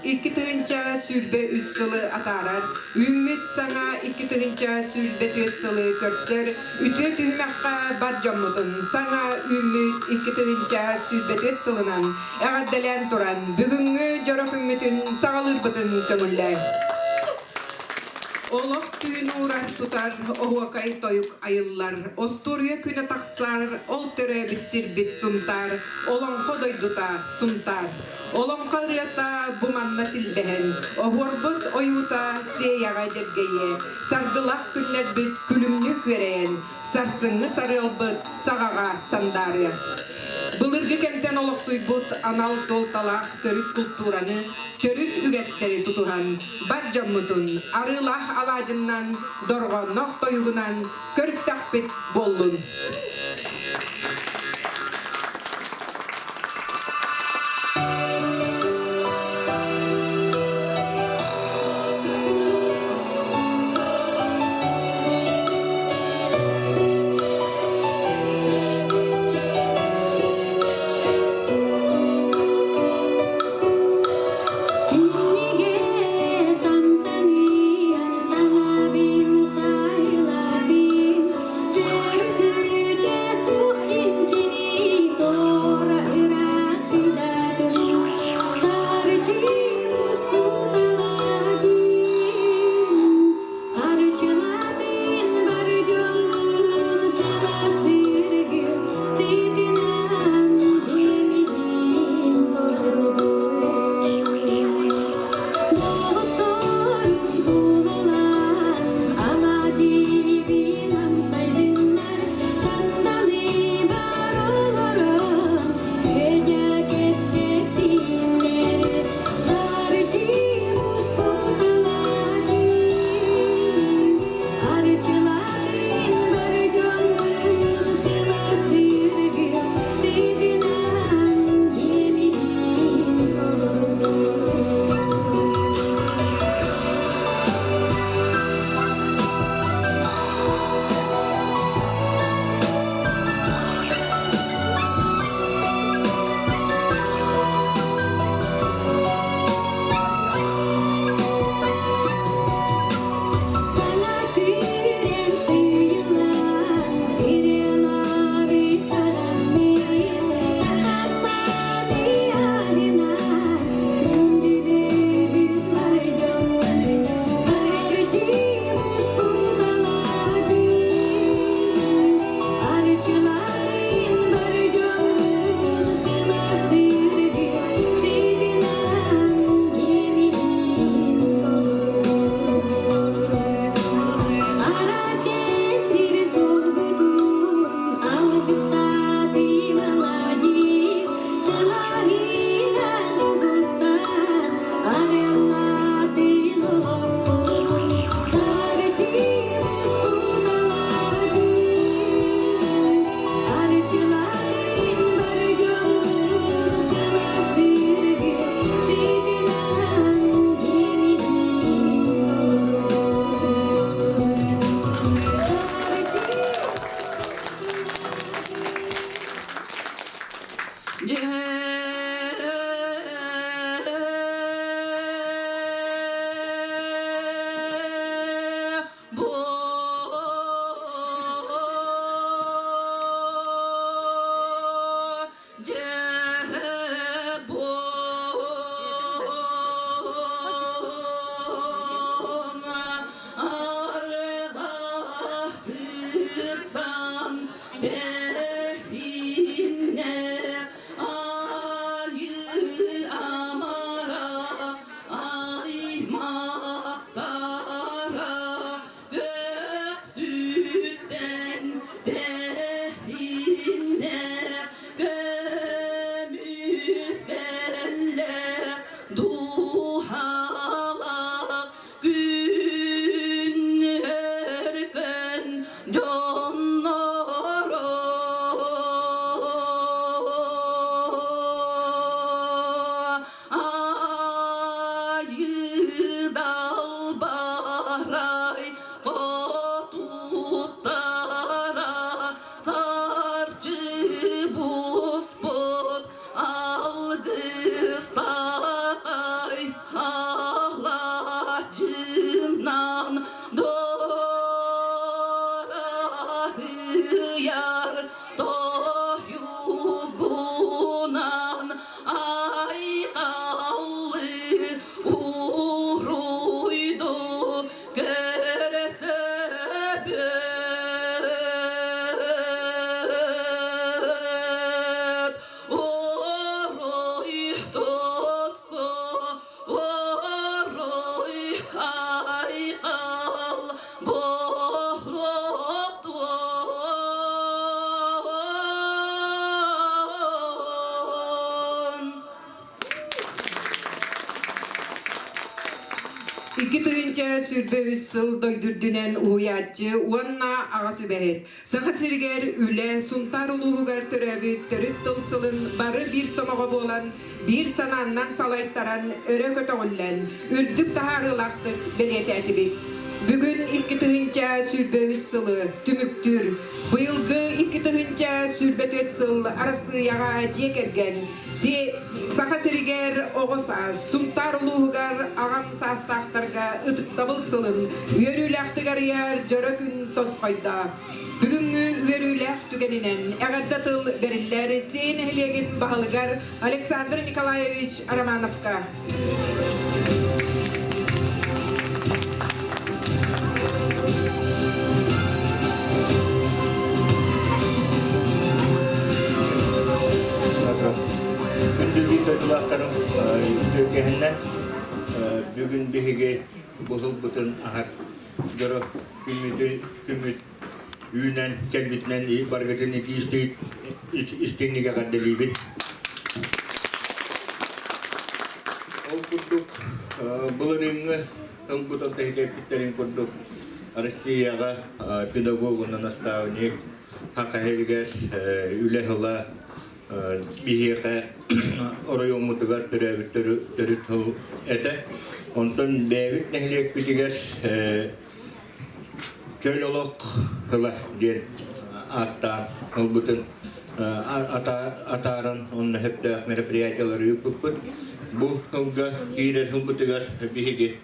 2023 сылы атаарар, үүммүт саҥа 2024 сылы көрсөр үтүө түһүмэххэ бар дьоммутун саҥа үүммүт 2024 сылынан эҕэрдэлээн туран бүгүҥҥү дьоро күммүтүн саҕалыырбытын көҥүллээҥ. Олох түүн уурар тутар, оһуокай тойук айыллар, остуоруйа күнэ тахсар, ол төрөөбүт сирбит Сунтаар, олоҥхо дойдута Сунтаар. Олоҥхо ырыата бу манна силбэһэн, оһуорбут ойуута сиэйэҕэ дьэргэйиэ, саргылах күннэрбит күлүмнүү күөрэйэн, сарсыҥҥы сарыалбыт саҕаҕа сандаарыа. Былыргы кэмтэн олохсуйбут анал суолталаах төрүт култуураны, төрүт үгэстэри тутуһан, бар дьоммутун арыылаах алаадьыннан, дорҕоонноох тойугунан көрүстэхпит буоллун. Кинигэ самтаныйан санаабын сайылатын, Төркүтэ суох чинчини туора ыраахтыдатын, Сарчы муспуталаатын, Арчылатын бар дьоннун сыластыргы сытынан диэмиһин толордун. Доҕотторум тулалаан, ама дьиибинэн сайдыннар, сандалы бар олорон, күөдьэ кэпсэттиннэр. Арчылаатын бар дьоннун сыластыыргы сытынан дьиэмитин толордун. Сана сүүрэн сыыйыллан, ырыалары саҕаммыт, сахамматы аһынан, күндүлүүбүт бар дьоммут, арчы муспуталаатын, арчылаатын бар дьоммут сыластыыргы сытынан дьиэмиһин толору. Араатин суолгутун алгыстаатым аладьы, сылаһыынан угуттан арыаллаатын олохпун. Сарчы муспут алаадьы, арчылаатын бар дьоммун сыластыыргы сытынан дьиэмитин толору. Дьэ, бу дьэ бу арҕаһыттан тэһииннэ айыы амара аймахтара Көксүттэн тэһииннэ көмүскэллэх дууһалаах күн өркөн дьонноро. Айыы далбарай хотуттара сарчы буспут алгыстатай. Алаачынан дорахыяр тойугунан айқаллы уруйду көрсөбөт. Уруй тоску, уруй айқал болуқтун. 2023 сыл дойдурдүнэн уһуйааччы уонна аҕа сүбэһит. Саха сиригэр үлэ Сунтаар улууһугар төрөөбүт төрүт тыл сылын бары биир сомоҕо буолан, биир санааннан салайтаран, өрө көтөҕүллэн, үрдүк таһаарыылаахтык бэлиэтээтибит. Бүгүн 2023 сылы түмүктүүр. Быйылгы 2024 сыл Арассыыйаҕа дьиэ кэргэн Саха сиригэр оҕо саас, Сунтаар улууһугар аҕам саастаахтарга ытыктабыл сылын үөрүүлээхтик арыйар дьоро күн тосхойдо. Бүгүҥҥү үөрүүлээх түгэнинэн эҕэрдэ тыл бэриллэр Сиэ нэһилиэгин баһылыгар Александр Николаевич Романовка. Күндү биир дойдулаахтарым үтүөкэһиннэр бүгүн биһиги быһылбытын аһар дьоро күммүт үүнэн кэлбитинэн баргытын истиҥник эҕэрдэлиибит. Ол курдук былырыыҥҥы тылбыт эппиттэрин курдук Россияҕа педагог уонна наставник Саха сиригэр үлэ сыла биһиэхэ оройуоммутугар төрөөбүт төрүт тыл этэ. Онтон бэйэбит нэһилиэкпитигэр Чөл олох сыла диэн ааттаан ылбытын атааран онно сөптөөх мероприятиелары ыыппыппыт. Бу сылга киирэр сылбытыгар биһиги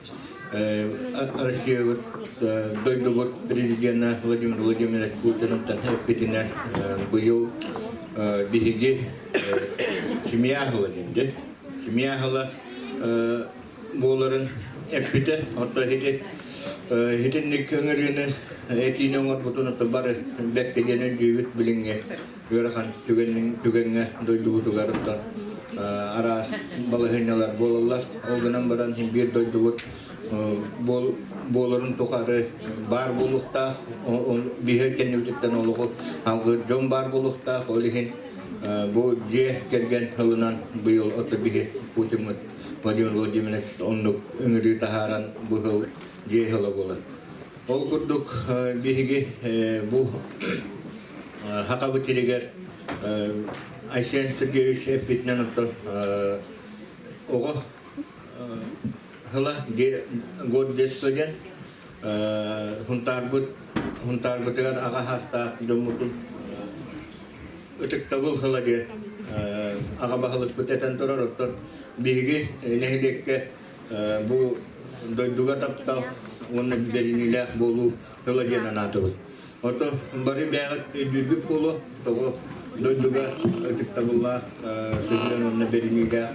Россиябыт дойдубут президена Владимир Владимирович Путинтан эппитинэн быйыл биһиги семья сыла диэн семья сыла буоларын эппитэ. Оттон ити итинник ыҥырыыны этиини оҥорбутун ото бары бэркэ диэн өйдүүбүт билиҥҥи ыарахан түгэҥҥэ дойдубутугар оттон араас балаһыанньалар буолаллар. Ол гынан баран син биир дойдубут буоларын тухары баар буолуохтаах, биһиги кэннибититтэн олоҕу алгыыр дьон баар буолуохтаах. Ол иһин бу дьиэ кэргэн ылынан быйыл ото биһи Путиммыт Владимир Владимирович оннук ыҥырыы таһааран бу сыл дьиэ сыла буолар. Ол курдук биһиги бу Хахабыт сиригэр Айсен Сергеевич эппитинэн оттон оҕо сыла год детства диэн Хунтаарбыт Хунтаарбытыгар аҕа саастаах дьоммутун ытыктабыл сыла диэн аҕа баһылыкпыт этэн турар. Оттон биһиги нэһилиэккэ бу дойдуга таптал уонна бэриниилээх буолуу сыла диэн анаатыбыт. Ото бары бэйэҕит өйдүүргүт буолуо, тоҕо дойдуга ытыктабыллаах сыһыан уонна бэриниилээх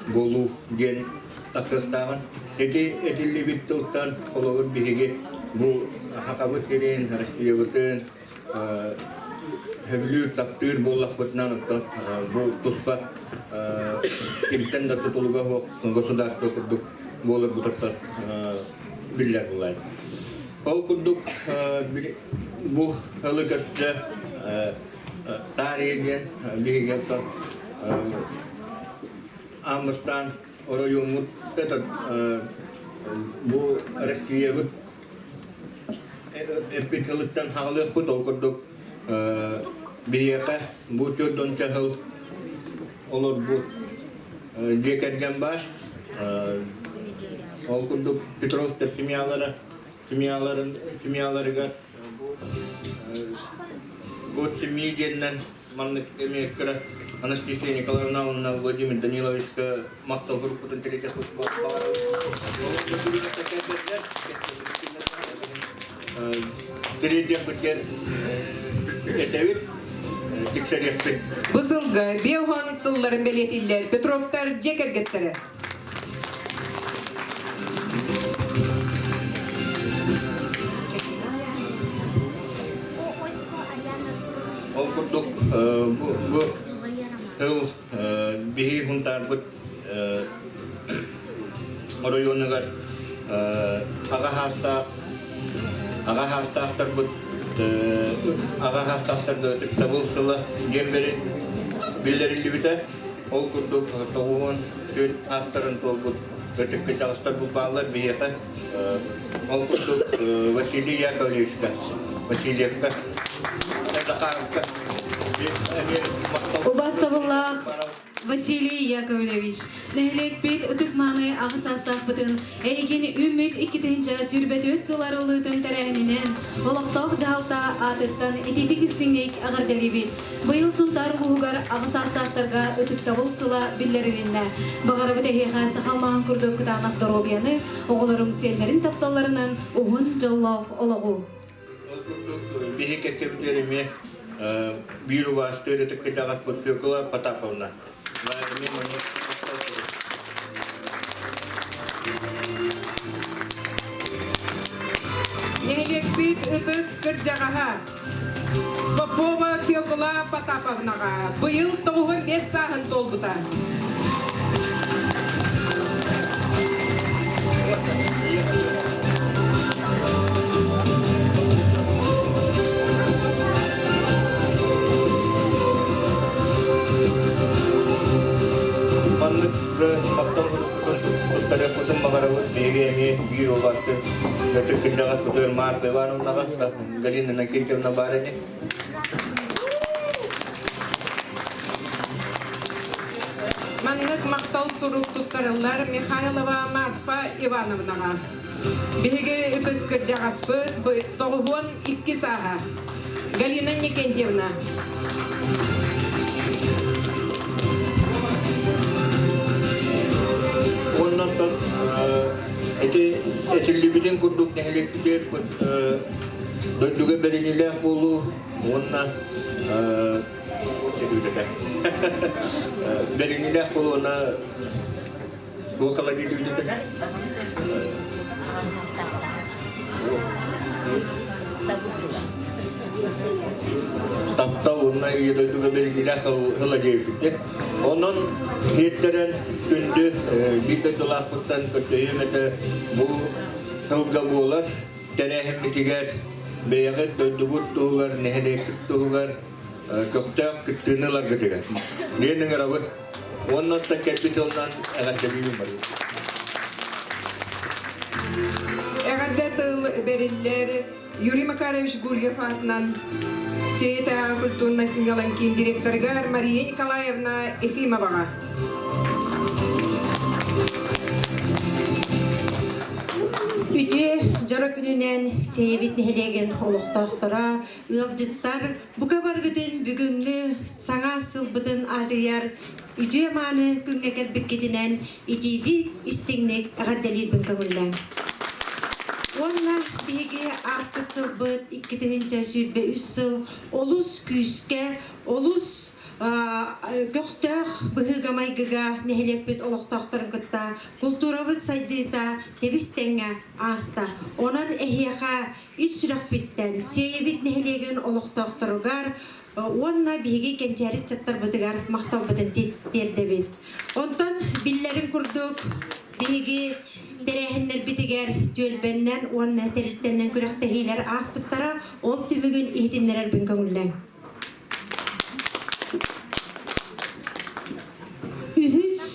буолуу диэн тахсыахтааҕын. Ити этиллибит тылтан холобур биһиги бу Хахабыт сирин, Россиябытын сөбүлүүр, таптыыр буоллахпытынан оттон бу туспа кимтэн да тутулуга суох государство курдук буоларбытыттан биллэр булай. Ол курдук бу сылы көрсө таарыйа диэн биһиги оттон Аммастан оройуоммут бу Россиябыт эппит сылыттан хаалыахпыт. Ол курдук биһиэхэ бу 40 сыл олорбут дьиэ кэргэн баар. Ол курдук Петровтар семьялара семьяларын семьяларыгар бу год семьи диэннэн маннык эмиэ кыра. Анастасия Николаевна уонна Владимир Даниловичка махтал группатын тэрийдэх Тириэрдиэхпит этэбит, тиксэриэхпит. Бу сылга биохон сылларын бэлиэтиллэр Петровтар дьиэ кэргэттэрэ. Ол курдук бу тыл биһи хунтаарбыт оройуонугар аҕа хаастаах аҕа хаастаахтарбыт аҕа хаастаахтарга ытыктабыл сыла диэн биллэриллибитэ. Ол курдук 94 аастарын туолбут ытык кырдьаҕастарбыт бааллар биһиэхэ. Ол курдук Василий Яковлевичка, Васильевка, Захаровка Убастабыллаах Василий Яковлевич, нэһилиэкпит ытык-мааны аҕыс саастаахпытын эйигин үүммүт 2024 сыл арыллыытын тэрээһининэн олохтоох дьаһалта аатыттан итиитик истиҥник эҕэрдэлиибит. Быйыл Сунтаар улууһугар аҕыс саастаахтарга ытыктабыл сыла биллэрилиннэ. Баҕарабыт эһиэхэ саха алмааһын курдук кытаанах доруобуйаны, оҕолорум сиэннэрин тапталларынан уһун дьоллоох олоҕу. Ол курдук биһи кэккэбитигэр эмиэ биир убаастыыр ытык кырдьаҕаспыт Фекла Потаповна. Эмиэ маннык Нэһилиэкпит ытык кырдьаҕаһа Попова Фекла Потаповнаҕа быйыл 95 сааһын туолбута. Маннык махтал туттарыахпытын баҕарабыт. Биһиги эмиэ биир уолаттын Ытык кырдьаҕас Петр Марфа Ивановнаҕа Галина Иннокентьевна баар ини. Маннык махтал сурук туттарыллар Михайлова Марфа Ивановнаҕа. Биһиги ытык кырдьаҕаспыт 92 сааһа. Галина Никентьевна. Оннан ити этиллибитин курдук нэһилиэкпитигэр дойдуга бэриниилээх буолуу уонна бэриниилээх буолуу уонна туох Таптал уонна Ийэ дойдуга бэриниилээх ыла диэбиппит. Онон иһиттэрэн күндү биир дойдулаахпыттан көрдөһүөм этэ бу тылга буолар тэрээһиммитигэр бэйэҕит дойдугут туһугар, нэһилиэккит туһугар көхтөөх кыттыыны ыларгытыгар. Диэн ыҥырабыт. Уонна кэлбит тылынан эҕэрдэлиибин барыбыт. Эҕэрдэ тыл бэриллэр Юрий Макарович Гурьев аатынан Сиэйэтээҕи культурнай сынньалаҥ киин директорыгар Мария Николаевна Ефимоваҕа. Үтүө дьоро күнүнэн Сиэйэбит нэһилиэгин олохтоохторо, ыалдьыттар бука барыгытын бүгүҥҥү саҥа сылбытын арыйар үтүө-мааны күҥҥэ кэлбиккитинэн итиитик истиҥник эҕэрдэлиирбин көҥүллээҥ. Уонна биһиги ааспыт сылбыт 2023 сыл олус күүскэ, олус көхтөөх быһыыга-майгыга нэһилиэкпит олохтоохторун кытта култуурабыт сайдыыта тэбис-тэҥҥэ ааста. Онон эһиэхэ ис сүрэхпиттэн Сиэйэбит нэһилиэгин олохтоохторугар уонна биһиги кэнчээри ыччаттарбытыгар махталбытын тиэрдэбит. Онтон биллэрин курдук биһиги тэрээһиннэрбитигэр түөлбэннэн уонна тэрилтэннэн күрэхтэһиилэр ааспыттара, ол түмүгүн иһитиннэрэрбин көҥүллээҥ. Үһүс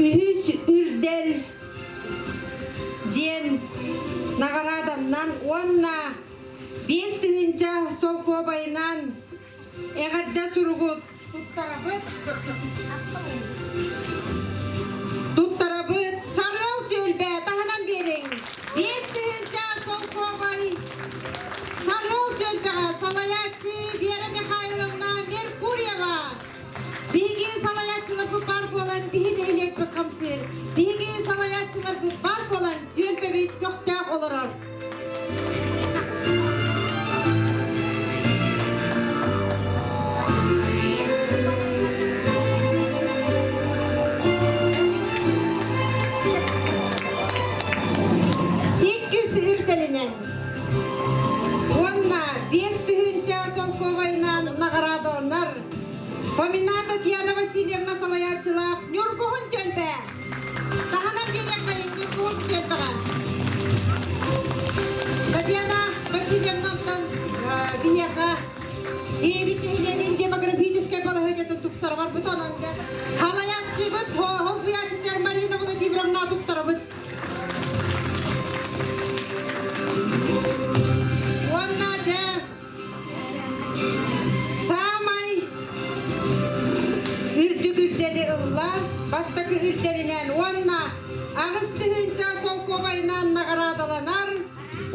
Үһүс үрдэл диэн наҕарааданнан уонна 5000 солкуобайынан эҕэрдэ суругу туттарабыт. Туттарабыт Сарыал түөлбэ таһынан биэриҥ. 5000 солкуобай. солкуобай Сарыал түөлбэҕэ салайааччы Вера Михайловна Меркурьева. Биһиги салайааччыларбыт баар буолан биһи нэһилиэкпит хамсыыр. Биһиги салайааччыларбыт баар буолан түөлбэбит көхтөөх олорор. Иккис үрдэлинэн уонна 5000 солкуобайынан наҕараадаланар Фомина Татьяна Васильевна салайааччылаах Ньургуһун түөлбэ. Таһынан биэриэххэйин Ньургуһун түөлбэҕэ. Татьяна Васильевнаттан биһиэхэ Диэбит нэһилиэнин демографическай балаһыанньатын тупсарабар бут онон дьэ халайааччыбыт холбуйааччытыгар Марина Владимировна туттарабыт. Уонна дьэ саамай үрдүк үрдэли ылла бастакы үрдэлинэн уонна 8000 солкуобайынан наҕараадаланар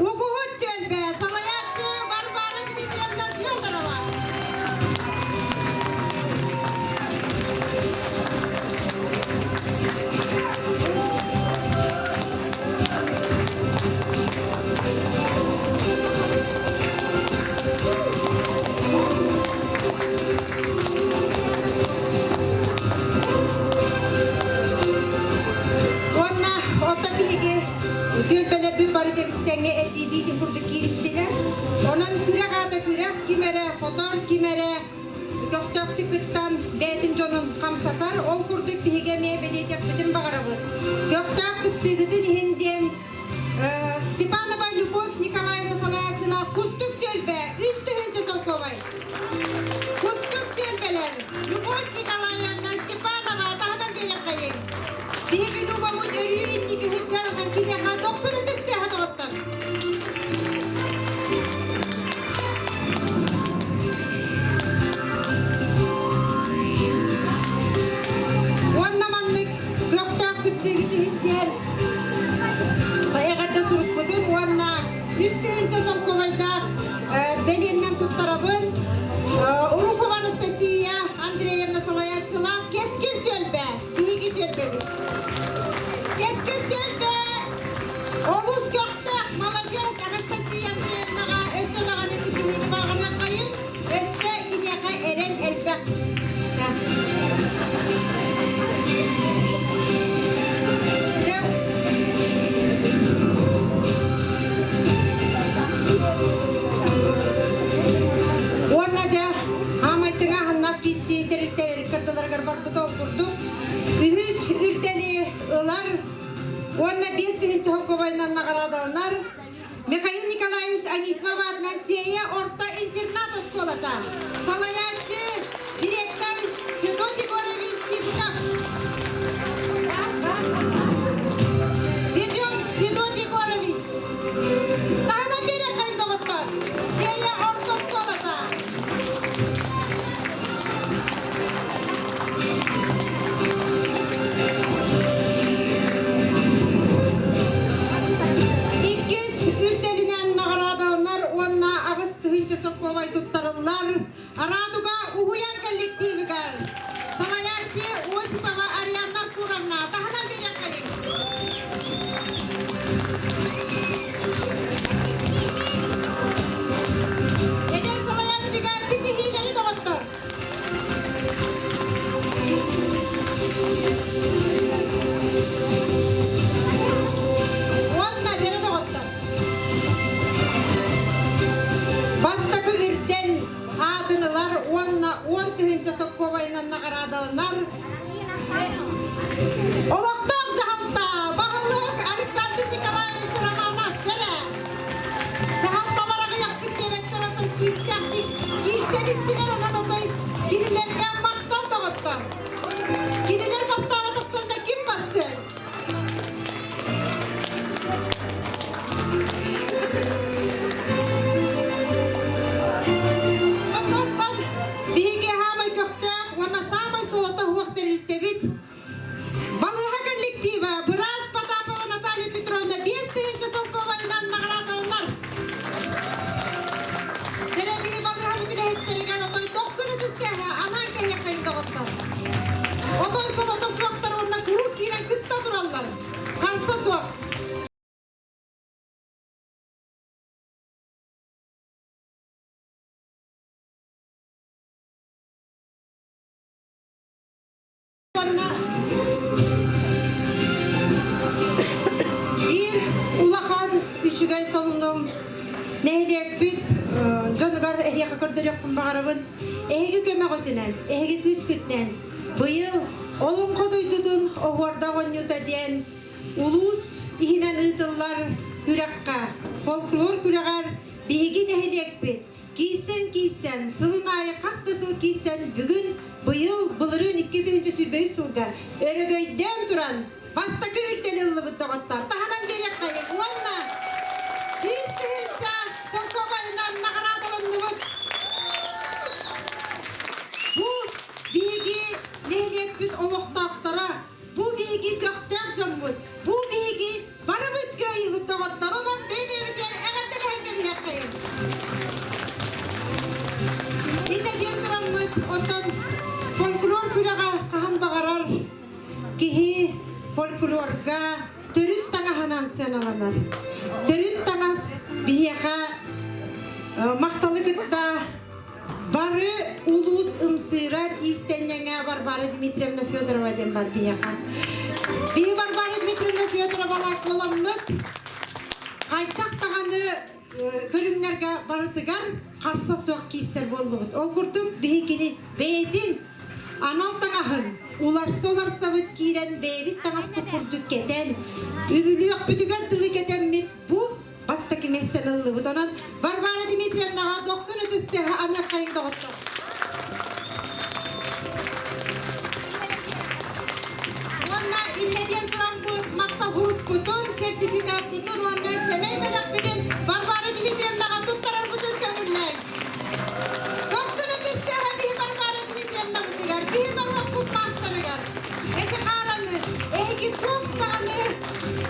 Угуһут түөлбэ салайааччы Варвара Дмитриевна Федорова. Уонна оттон биһиги түөлбэлэрбит бары тэбистэҥҥэ эрбиибиитин курдук кииристилэр. Онон күрэх аата күрэх, ким эрэ хотор, ким эрэ көхтөөхтүк кыттан бэйэтин дьонун хамсатар. Ол курдук биһиги эмиэ бэлиэтиэхпитин баҕарабыт. Көхтөөх кыттыыгытын иһин диэн Степанова Любовь Николаевна салайааччылаах Кустук түөлбэ 3000 солкуобай. Кустук түөлбэлэр Любовь Николаевна Степанова таһынан биэрэххэйиҥ. Биһиги Любабыт өрүү инники сылдьар онон киниэхэ дохсун ытыс тыаһа доҕоттор. Уонна маннык көхтөөх кыттыыгыт иһин диэн эҕэрдэ сурукпутун уонна 3000 солкуобайдаах бэлиэннэн туттарабын. Уруков Анастасия Андреевна салайааччылаах Кэскил түөлбэ, биһиги түөлбэбит. Кэскил түөлбэ олус көхтөөх, молодец Анастасия Андреевнаҕа өссө даҕаны ситиһиини баҕарыаххайын, өссө киниэхэ эрэл элбэх. Уонна дьэ, хаамайтыҥа ханнаах киирсии тэрилтэлэр кырдаларыгар барбыт ол курдук үһүс үрдэли ылар уонна 5000 холкуобайынан наҕараадаланар Михаил Николаевич Анисимов аатынан Сиэйэ орто интернат оскуолата салайааччы директор Федот Егорович Чибиков. Федот Егорович, таһынан биэрэххин доҕоттор, Сиэйэ орто оскуолата. Иккис үрдэлинэн наҕараадаланар уонна 8000 сокуобай туттарыллар Радуга уһуйаан коллективигар салайааччы Осипова Арианна Артуровна таһынан биэриэххэйиҥ. Эдэр салайааччыга ситиһиилэри доҕоттор! Уонна дьэрэ доҕоттор! Бастакы үрдэл аатын ылар уонна 10 000 соккуобайынан наҕараадаланар Олохтоох дьаһалта баһылык Александр Николаевич Романов дьэрэ дьаһалталар аҕыйахпыт диэбэттэр отон күүстээхтик киирсэн истилэр онон отой кинилэргэ махтал доҕоттор. Кинилэр бастаабатахтарына ким бастыай? Онтон биһиги хаамай көхтөөх уонна саамай суолата суох тэрилтэбит. дьонум, нэһилиэкпит дьонугар эһиэхэ көрдөрүөхпүн баҕарабын. Эһиги көмөҕүтүнэн, эһиги күүскүтүнэн быйыл Олоҥхо дойдутун оһуорда оонньуута диэн улуус иһинэн ыытыллар күрэххэ, фольклор күрэҕэр биһиги нэһилиэкпит киирсэн-киирсэн, сылын аайы хас да сыл киирсэн бүгүн, быйыл, былырыын 2023 сылга өрөгөйдөөн туран бастакы үрдэли ыллыбыт доҕоттор. Таһынан биэриэххэйиҥ уонна 100 000 солкуобайынан наҕараадаланныбыт. Бу биһиги нэһилиэкпит олохтоохторо, бу биһиги көхтөөх дьоммут, бу биһиги барыбыт кыайыыбыт доҕоттор. Онон бэйэ-бэйэбитигэр эҕэрдэлэһэн кэбиһиэххэйиҥ. Иннэ диэн тураммыт, оттон фольклор күрэҕэ хаһан баҕарар Киһи фольклорга төрүт таҥаһынан сыаналанар. Төрүт таҥас биһиэхэ махталы кытта бары улуус ымсыырар иистэнньэҥэ Варвара Дмитриевна Федорова диэн бар биһиэхэ. Биһи Варвара Дмитриевна Федоровалаах буоламмыт хайдах даҕаны көрүҥнэргэ барытыгар харса суох киирсэр буоллубут. Ол курдук биһи кини бэйэтин анал таҥаһын уларса-уларсабыт киирэн бэйэбит таҥаспыт курдук кэтэн, үбүлүөхпүтүгэр дылы кэтэммит бу бастакы миэстэни ыллыбыт. Онон Варвара Дмитриевнаҕа дохсун ытыс тыаһа аныаххайыҥ доҕоттор. Уонна иннэ диэн тураммыт махтал уруккутун, сертификаппытын уонна сэмэй бэлэхпитин Варвара Дмитриевнаҕа туттарарбытын көҥүллээҥ. Дохсун ытыс тыаһа биһи Варвара Дмитриевнабытыгар, биһи норуоппут маастарыгар эти хаараны, эһиги туох даҕаны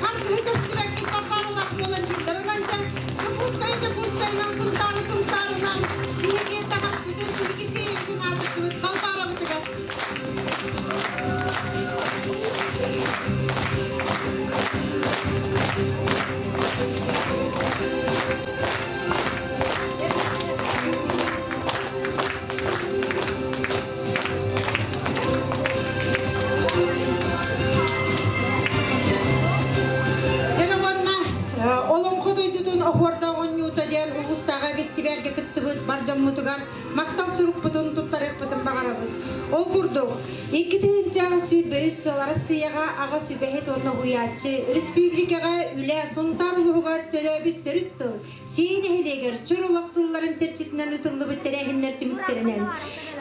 харгыһы көрсүбэккит Варваралаах буолан дьылларынан дьэ Дьокуускайы Дьокуускайынан, Сунтаары Сунтаарынан биһиги таҥаспытын, биһиги сиэйэбитин аатырдыбыт Балбаарабытыгар. Дьэ уонна Олоҥхо дойдутун оһуорда оонньуута диэн улуустааҕы бэстибээлгэ кыттыбыт бар дьоммутугар махтал сурукпутун туттарыахпытын баҕарабыт. Ол курдук, 2023 сыл Арассыыйаҕа аҕа сүбэһит уонна уһуйааччы, республикаҕа үлэ Сунтаар улууһугар төрөөбүт төрүт тыл, Сиэй нэһилиэгэр чөр олох сылларын чэрчитинэн ыытыллыбыт тэрээһиннэр түмүктэринэн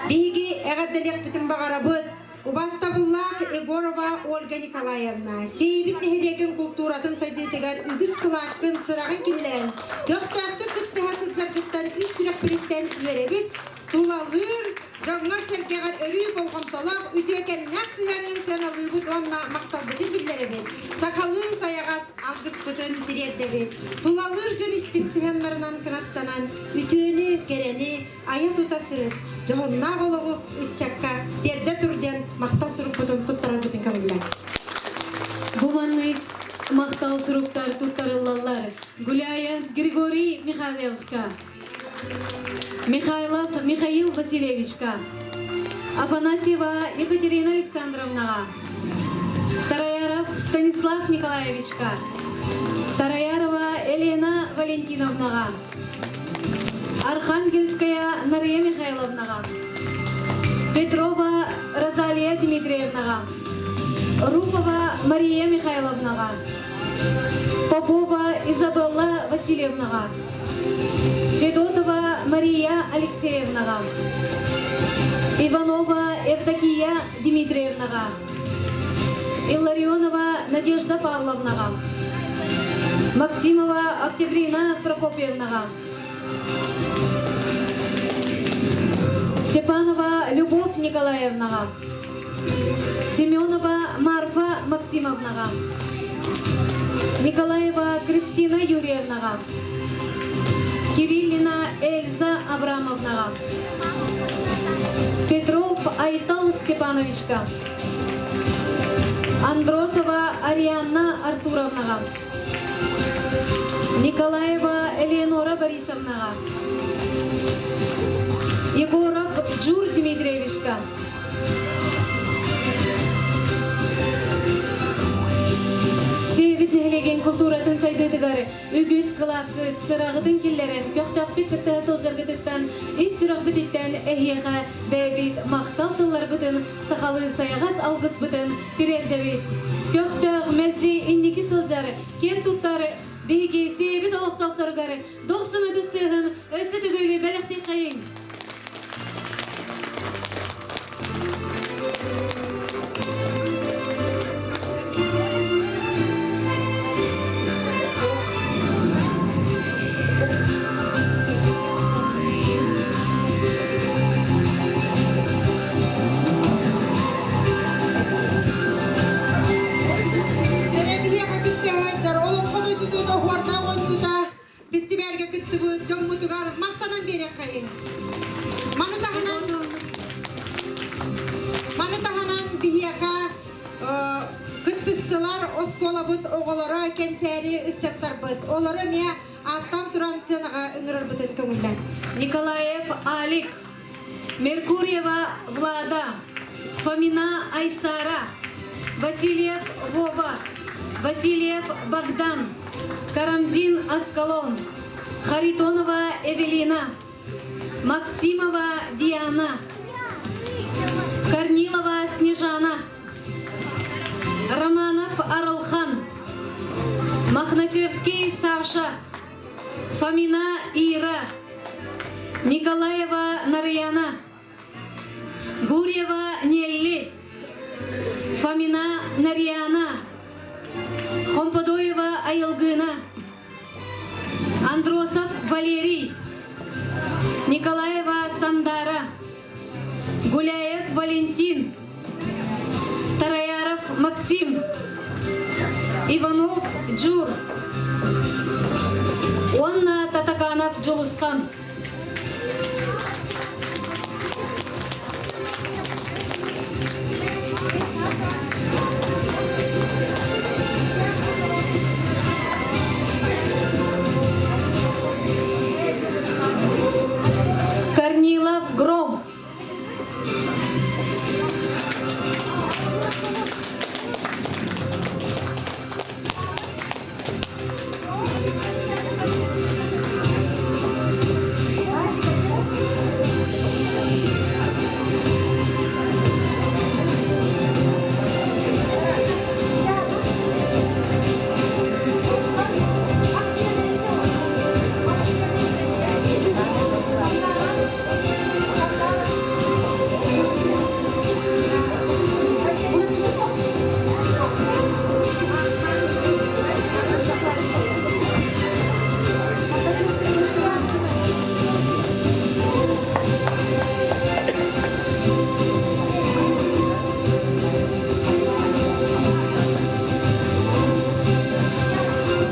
биһиги эҕэрдэлиэхпитин баҕарабыт. Убаастабыллаах Егорова Ольга Николаевна, Сиэйбит нэһилиэгин култууратын сайдыытыгар үгүс кылааккын сыраҕын киллэрэн, көхтөөхтүк кыттыһа сылдьаргыттан үс сүрэхпититтэн үөрэбит, тулалыыр дьоҥҥор-сэргэҕэр өрүү болҕомтолоох, үтүөкэннээх сыһыаҥҥын сыаналыыбыт уонна махталбытын биллэрэбит, сахалыы сайаҕас алгыспытын тириэрдэбит. Тулалыыр дьон истиҥ сыһыаннарынан кынаттанан, үтүөнү, кэрэни айа-тута сырыт, дьоһуннаах олоҕу ыччакка тиэрдэ тур диэн махтал сурукпутун туттарарбытын көҥүллээ. Бу маннык махтал суруктар туттарыллаллар. Гуляев Григорий Михайловичка, Михайлов Михаил Васильевичка, Афанасьева Екатерина Александровнаҕа, Тараяров Станислав Николаевичка, Тараярова Елена Валентиновнаҕа, Архангельская Нария Михайловнаҕа, Петрова Розалия Дмитриевнаҕа, Руфова Мария Михайловнаҕа, Попова Изабелла Васильевнаҕа, Федотова Мария Алексеевнаҕа, Иванова Евдокия Дмитриевнаҕа, Илларионова Надежда Павловнаҕа, Максимова Октябрина Прокопьевнаҕа, Степанова Любовь Николаевнаҕа, Семенова Марфа Максимовнаҕа, Николаева Кристина Юрьевнаҕа, Кириллина Эльза Абрамовнаҕа, Петров Айтал Степановичка, Андросова Арианна Артуровнаҕа, Николаева Элеонора Борисовнаҕа, Егоров Джур Дмитриевичка, Сиэбит нэһилиэгин култууратын сайдыытыгар үгүс кылаат. кылааккыт, сыраҕытын киллэрэн, көхтөөхтүк кыттыһа сылдьаргытыттан ис сүрэхпититтэн эһиэхэ бэйэбит махтал тылларбытын, сахалыы сайаҕас алгыспытын тириэрдэбит. Көхтөөх, мэлдьи инники сылдьар, киэн туттар биһиги сиэбит олохтоохторугар дохсун ытыс тыаһын өссө төгүл бэлэхтиэххэйиҥ! Эрэбиһиэхэ кыттыһа олоҥхо дойдутун оһуордаах оонньуута Бэстибээлгэ кыттыбыт дьоммутугар махтанан биэриэххэйиҥ. Маны таһынан маны таһынан биһиэхэ кыттыстылар оскуолабыт оҕолоро, кэнчээри ыччаттарбыт. Олору эмиэ ааттаан туран сыанаҕа ыҥырарбытын көҥүллэн. Николаев Алик, Меркурьева Влада, Фомина Айсара, Васильев Вова, Васильев Богдан, Карамзин Аскалон, Харитонова Эвелина, Максимова Диана, Корнилова Снежана, Романов Арылхан, Махначевский Саша, Фомина Ира, Николаева Нараяна, Гурьева Нелли, Фомина Нарьяна, Хомподоева Айылгына, Андросов Валерий, Николаева Сандара, Гуляев Валентин, Тараяров Максим, Иванов Джур, уонна Татаканов Дьулусхан. Корнилов Гром.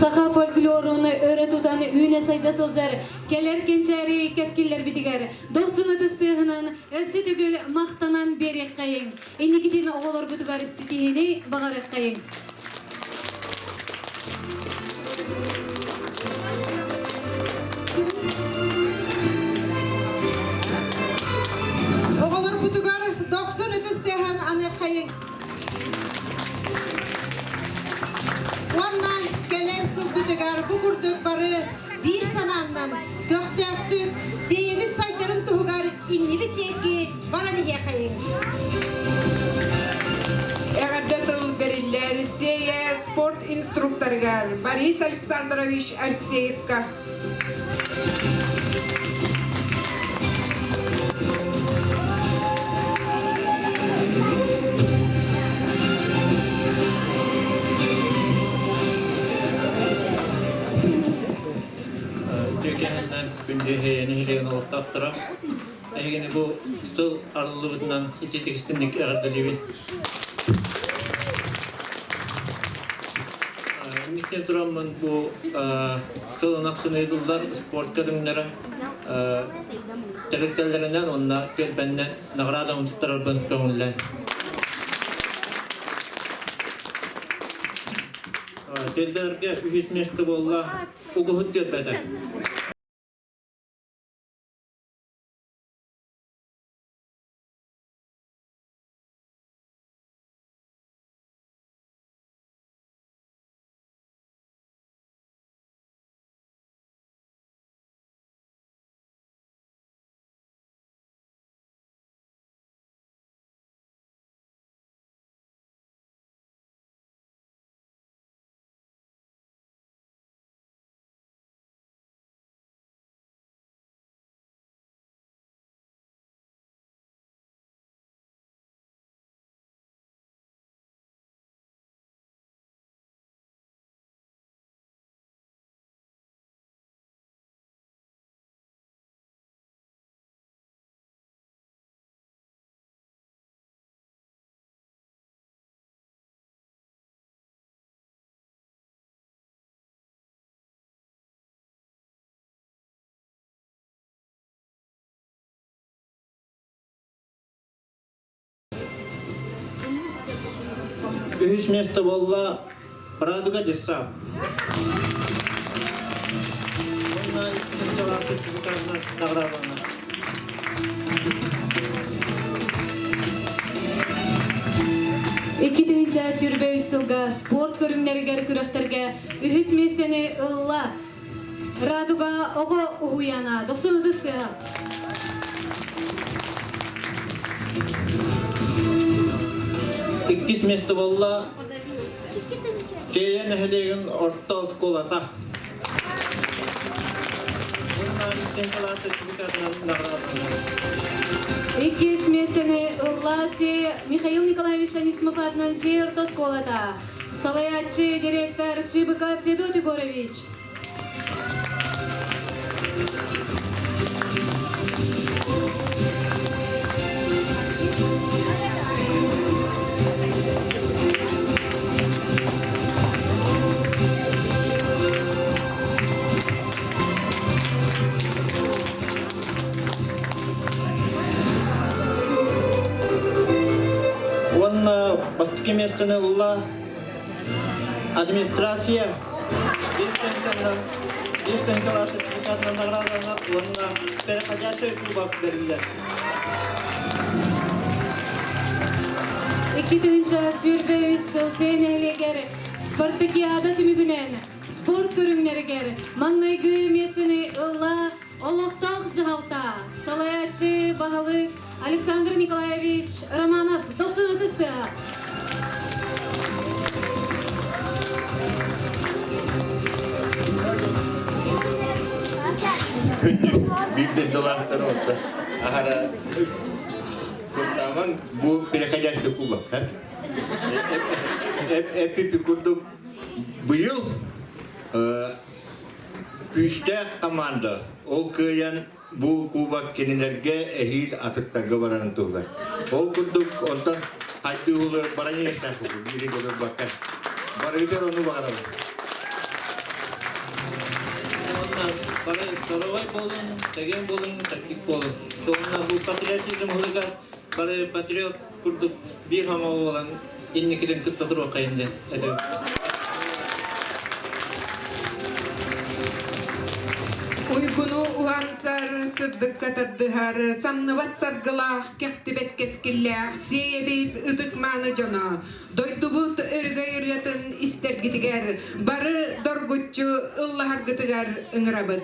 Саха фольклорун өрө тутан үүнэ сайда сылдьар кэлэр кэнчээри кэскиллэрбитигэр дохсун ытыстыаһынан өссө төгүл махтанан биэриэххэйиҥ. Инникитин оҕолорбутугар ситиһини баҕарыаххайыҥ. Оҕолорбутугар дохсун ытыстыаһын аныаххайыҥ. Уонна кэлэр сылбытыгар бу курдук бары биир санааннан көхтөөхтүк сиэйэбит сайдарын туһугар иннибит диэки баран иһиэхэйиҥ. Эҕэрдэ тыл бэриллэр Сиэйэ спорт инструкторыгар Борис Александрович Алексеевка. Түркиянан күндү нэһилиэгин олохтоохторо эһигини бу сыл арыллыбытынан ититик-истинник эҕэрдэлиибин. Инниктэн тураммын бу сыл ынах ыйытыллар спорт көрүҥнэрэ тэрилтэлэринэн уонна түөлбэннэн наҕарааданы туттарарбын көҥүллээн. Түөлбэлэргэ үһүс миэстэ буолла Угуһут түөлбэтэ. Үһүс место буолла Радуга Десса. Уонна икки сертификатынан наградаланна. 2023 сылга спорт көрүҥнэригэр күрэхтэргэ үһүс миэстэни ылла Радуга оҕо уһуйаана 93 сыа. Иккис место буолла Сиэйэ нэһилиэгин орто оскуолата. Уонна истэн кылаас сертификатынан наҕараадаланна. Иккис миэстэни ылла Михаил Николаевич Анисимов аатынан Сиэйэ орто оскуолата. Салайааччы директор Чыбыков Федот Егорович. Уонна бастакы миэстэни ылла администрация Биэс сертификатынан наградаланар уонна переходящий кубок бэриллэр. 2023 сыл сиэн нэһилиэгэр спартакиада түмүгүнэн спорт көрүҥнэригэр маҥнайгы миэстэни ылла олохтоох дьаһалта салайааччы баһылык Александр Николаевич Романов 93 сыа. Биир дойдулаахтар орто аһара куттааман бу переходящий кубок эппиппи курдук быйыл күүстээх команда ол кыайан бу кубок кинилэргэ эһиил атыттарга барарын туһугар. Ол курдук онтон хайдыы улар баран иһиэхтээх биири көрөрбакка. Барыгытар ону баҕарабын. Бары здоровай болун, деген болун, тактик болун. Уонна бу патриотизм ылыгар бары патриот курдук биир хамаҕа буолан инникитин кытта туруоххайын диэн этим. Уйгуну уһансар, сырдыкка тардыһар, самныбат саргылаах, кэхтибэт кэскиллээх, сиэйэбит ытык-мааны дьоно, дойдубут өрөгөй ырыатын истэргитигэр, бары доргуччу ыллаһаргытыгар ыҥырабыт.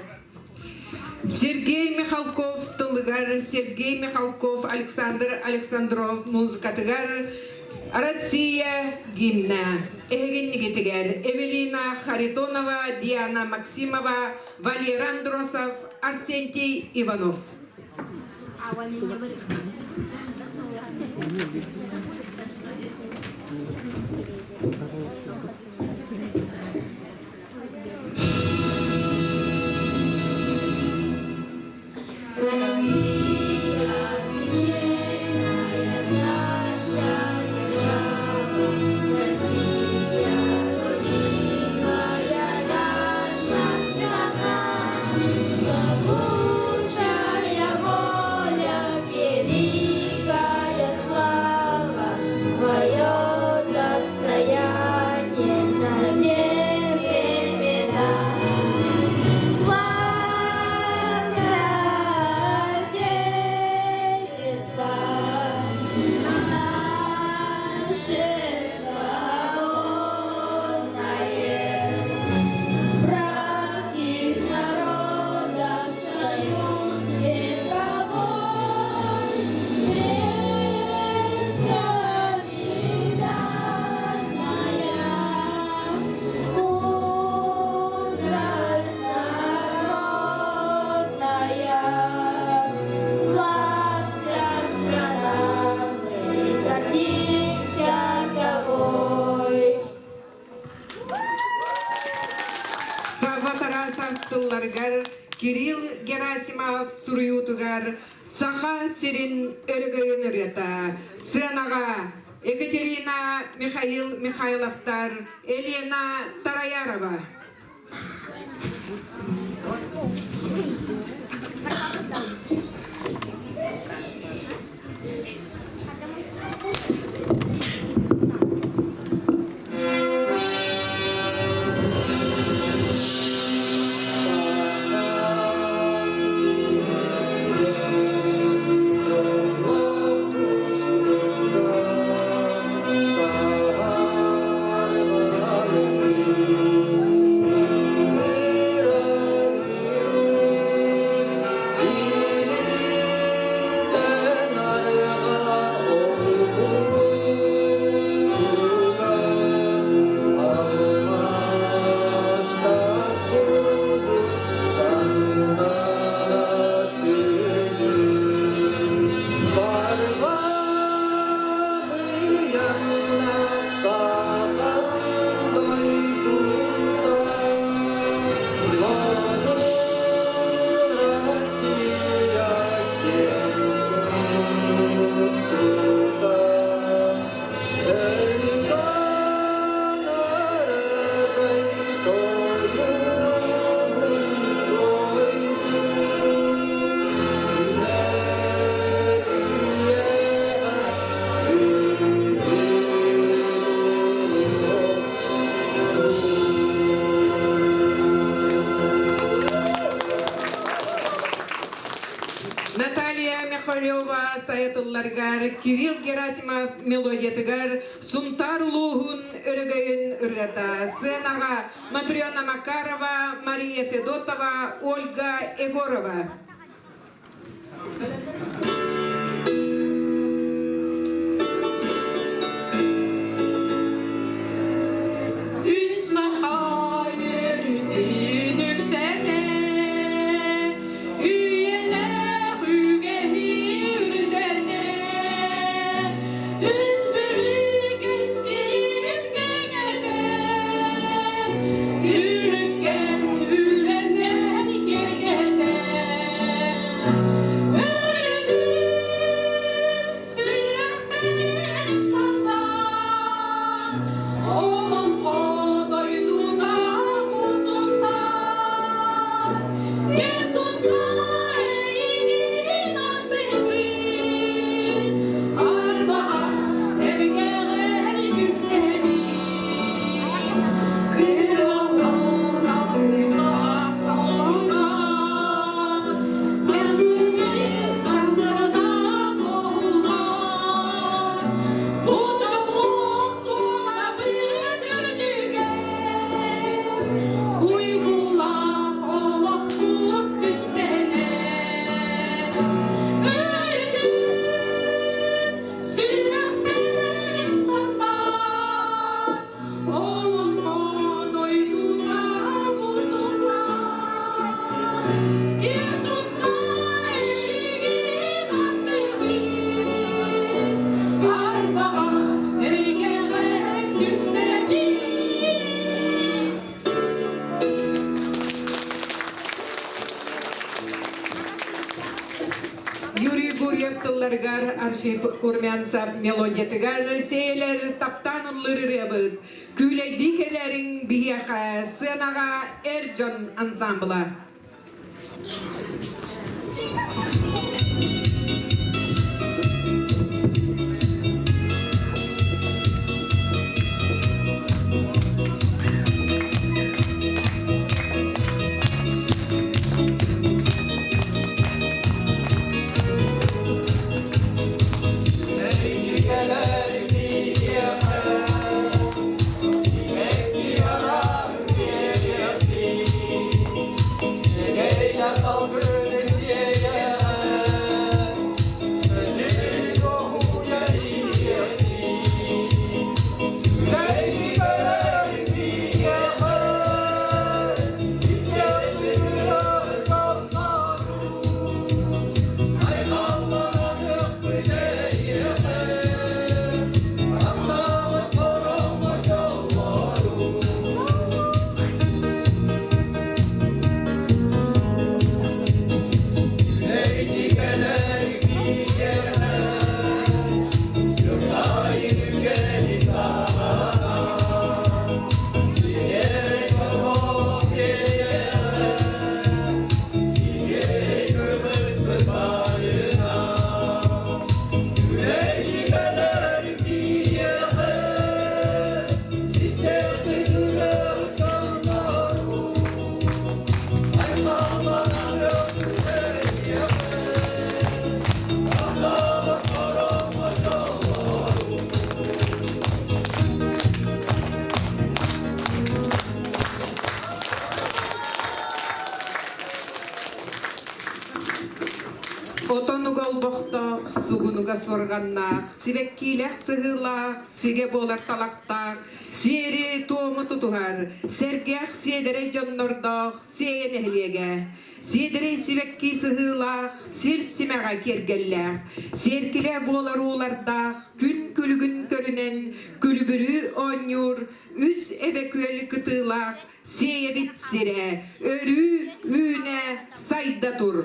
Сергей Михалков тылыгар, Сергей Михалков Александр Александров музыкатыгар Россия гимна эһигиннигитигэр Эвелина Харитонова, Диана Максимова, Валера Андросов, Арсентий Иванов. Савва Тарасов тылларыгар Кирилл Герасимов суруйуутугар Саха сирин өрөгөйүн ырыата сценаҕа Екатерина Михаил Михайловтар Елена Тараярова. Сайа тылларыгар, Кирилл Герасимов мелодиятыгар Сунтаар улууһун өрөгөйүн ырыата. Сыанаҕа Матрена Макарова, Мария Федотова, Ольга Егорова. Үс саха үөрүүтүн үксэтэ, үйэлээх үгэһи үрдэтэ, үс бүлүү кэскилин кэҥэтэ, үлүскэн үлэнэн киэргэтэ, өрүтүн сүрэхпин санаан, олоҥхо дойдута кусунтан, киэн тутта эйигин аттыгын, арбаҕа сэргэҕэр түмсэбин, кыһыл аллыҥаах солоҥоон, Уйгулаах олохпут түстэнэр Өйдүүр сүрэхпин саннар Олоҥхо дойдута мусуллар Киэн тутта эйигин аттыыбын Арбаҕа сэргэҕэ түмсэбит. Юрий Гурьев тылларыгар Архип Румянцев мелодиятыгар сиэлэр таптаан ыллыыр ырыабыт Күүлэйдии кэлэриҥ биһиэхэ сыанаҕа эр дьон ансамбла. Отонуга олбохтоох, сугунуга суорҕаннаах, сибэккиилээх сыһыылаах, сигэ буолар талахтаах, сиэри-туому тутуһар, сэргэх сиэдэрэй дьоннордоох Сиэйэ нэһилиэгэ. Сиэдэрэй сибэкки сыһыылаах, сир симэҕэ киэргэллээх, сиэркилэ буолар уулардаах, күн күлүгүн көрүнэн күлүбүрүү оонньуур, үс эбэ күөл кытыылаах Сиэйэбит сирэ өрүү үүнэ сайда тур.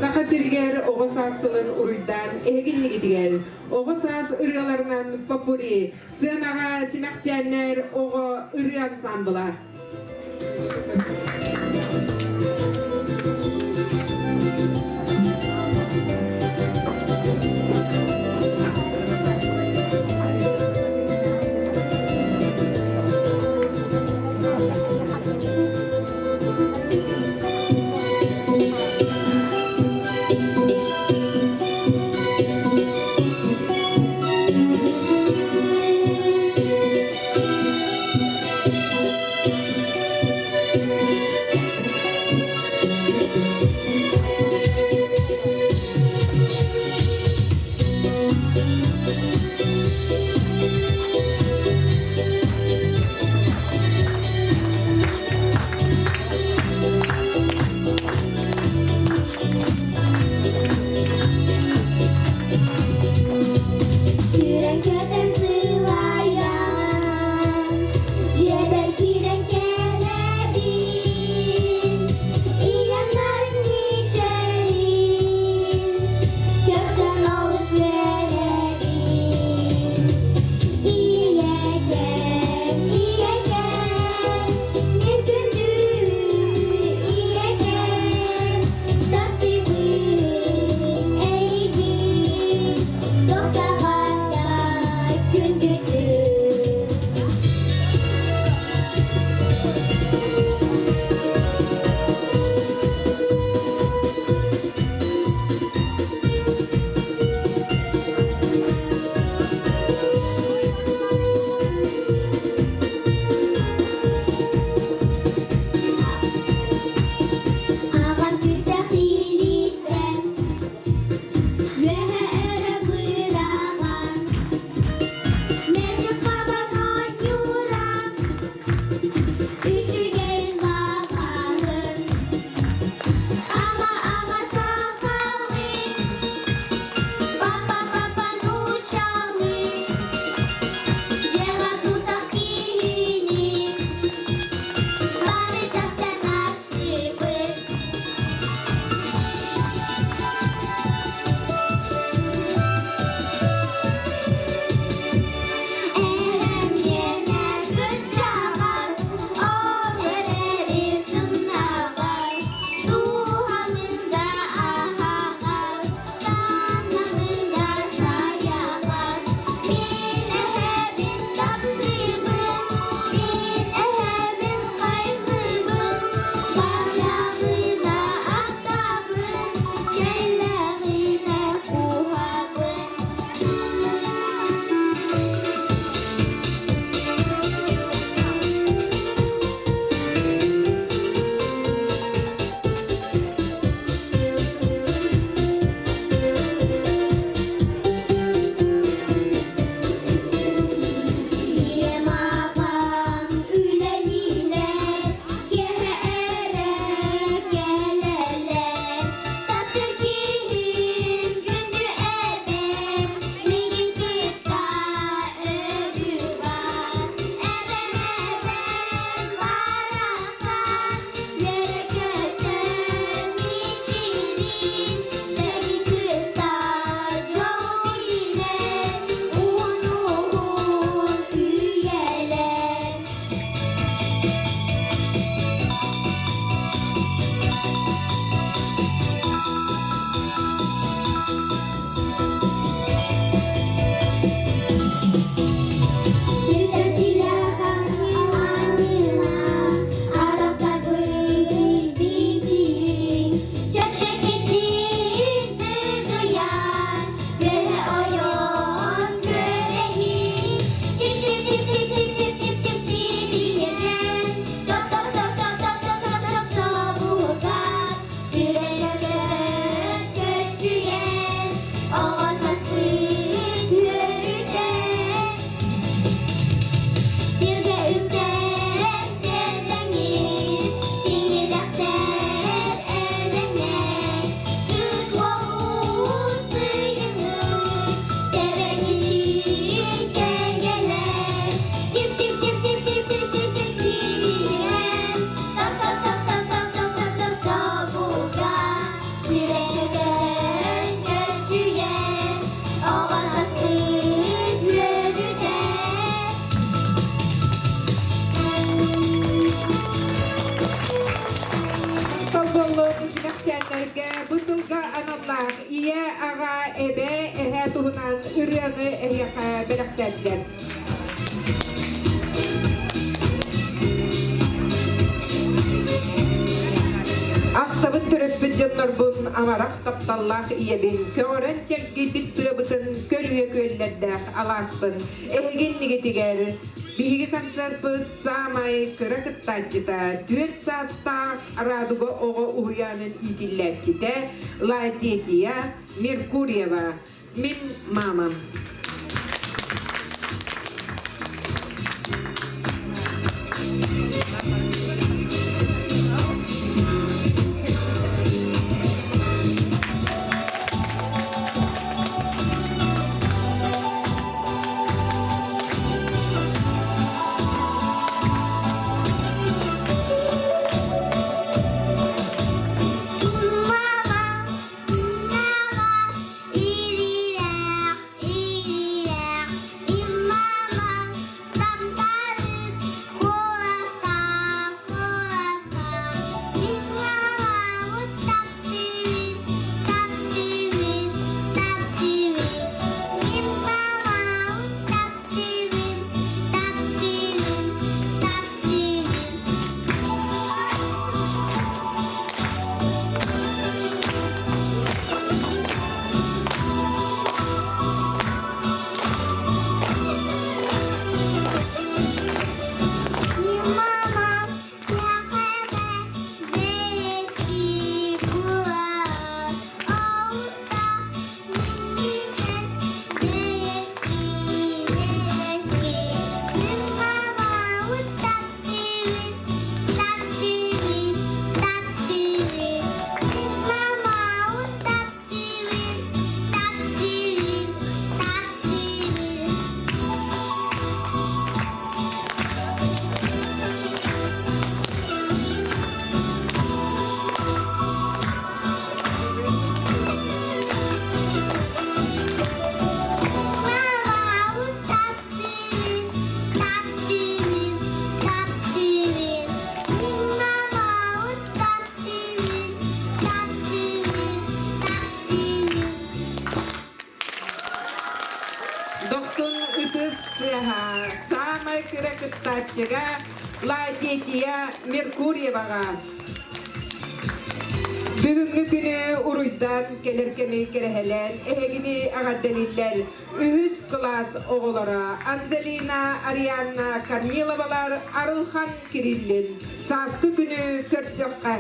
Саха сиригэр оҕо саас сылын уруйдаан эһигиннигитигэр оҕо саас ырыаларынан попури, сыанаҕа симэхчээннэр оҕо ырыа ансамбла. Сүүрэн көтөн сылайан, дьиэбэр киирэн кэлэбин, ийэм нарын мичээрин, көрсөн олус үөрэбин. туһунан ырыаны эһиэхэ бэлэхтээтилэр. Ахтабын төрөппүт дьоннорбун, амарах тапталлаах ийэбин, көҕөрөн чэлгийбит тыабытын, көлүйэ күөллэрдээх алааспын, эһиги иннигитигэр биһиги концерпыт саамай кыра кыттааччыта, түөрт саастаах Радуга оҕо уһуйаанын иитиллээччитэ Лаэтетия Меркурьева, мин мамам. Мама, мама, илиилээх, илиилээх, мин мамам тапталын куоластаах, куоластаах, мин мамабын таптыыбын, таптыыбын, таптыыбын, мин мамабын таптыыбын, таптыыбын, таптыыбын. Мама, Thank you. Дохсун ытыс тыаһа саамай кыра кыттааччыга Лаэтетия Меркурьеваҕа. Бүгүҥҥү күнү уруйдаан кэлэр кэми кэрэһэлээн эһигини эҕэрдэлииллэр үһүс кылаас оҕолоро Анжелина, Арианна Корниловалар, Арылхан Кириллин. Сааскы күнү көрсөххө!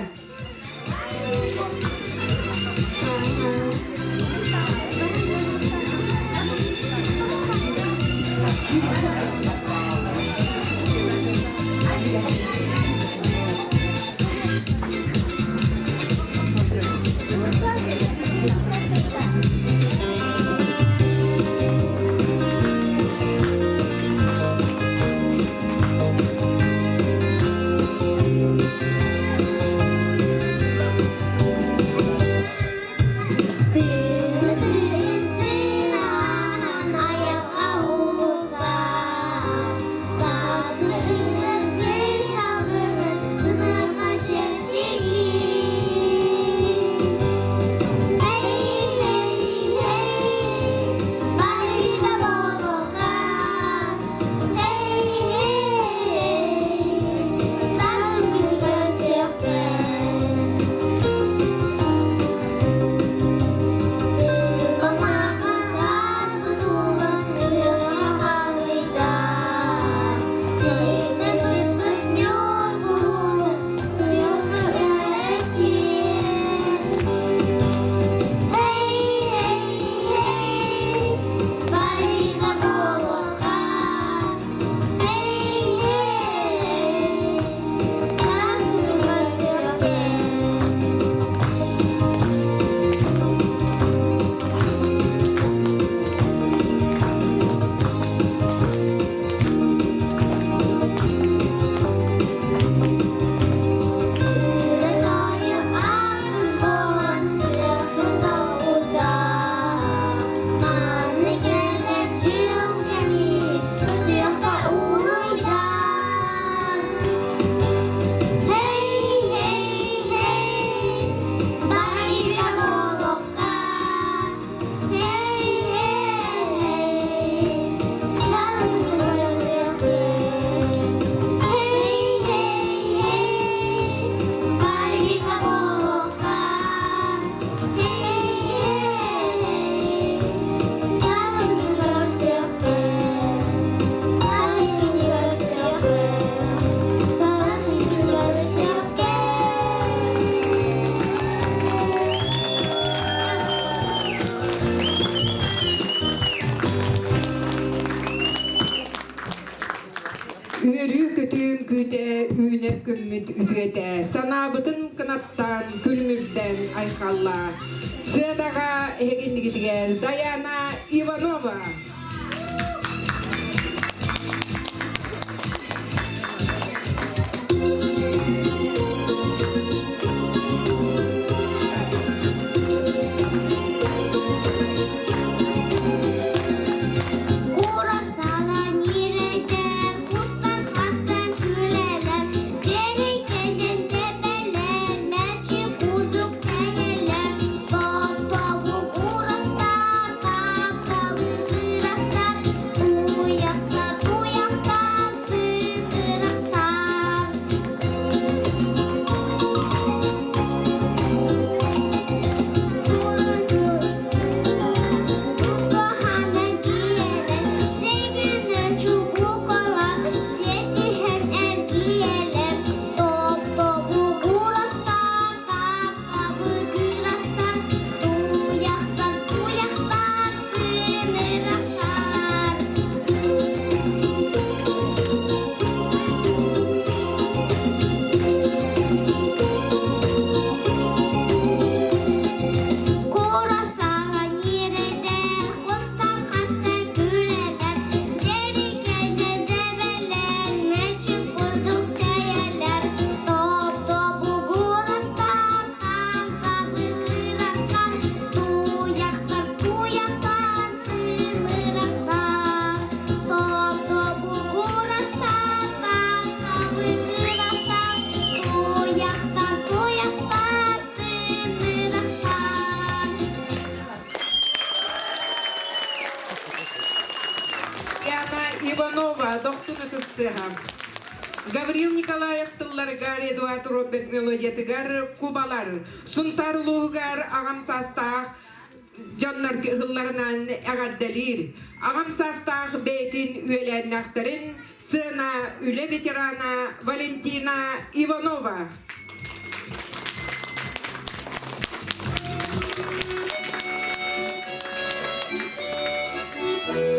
Үөрүү-көтүү үҥкүүтэ үүнэр күммүт үтүөтэ, санаабытын кынаттаан, күлүмүрдэн айхаллаа. Сыанаҕа эһигиннигитигэр Даяна Иванова. Курасалар ньирэйдэр, кустар хастан күлэллэр, дьиэри-кэлин тэбэлэр, мэлдьи курдук тэйэллэр. Тоттобу курастар, тапталы кырастар, туйахтар, туйахтар, тыытырахтар. Туяхтар, туяхтар, тымырахтар. Курасаҕа ньирэйдэр, кустар хастар күлэллэр, дьэбикэннэр дэбэллэр, мэлдьи курдук тэйэллэр. Топ-тобугурастар, таҥ-табыгырастар, туйахтар, туйахтар, тымырахтар. Топ-тобугурастар, таҥ-табыгырастар, туйахтар, туйахтар, тымырахтар. Яна Иванова, дохсун ытыстыһа. Гаврил Николаев тылларыгар Эдуард Роберт мелодиятыгар Кубалар, Сунтаар улууһугар аҕам саастаах дьоннор ыһылларынан эҕэрдэлиир. Аҕам саастаах бэйэтин үөлээннээхтэрин сыана үлэ ветерана Валентина Иванова. Thank you.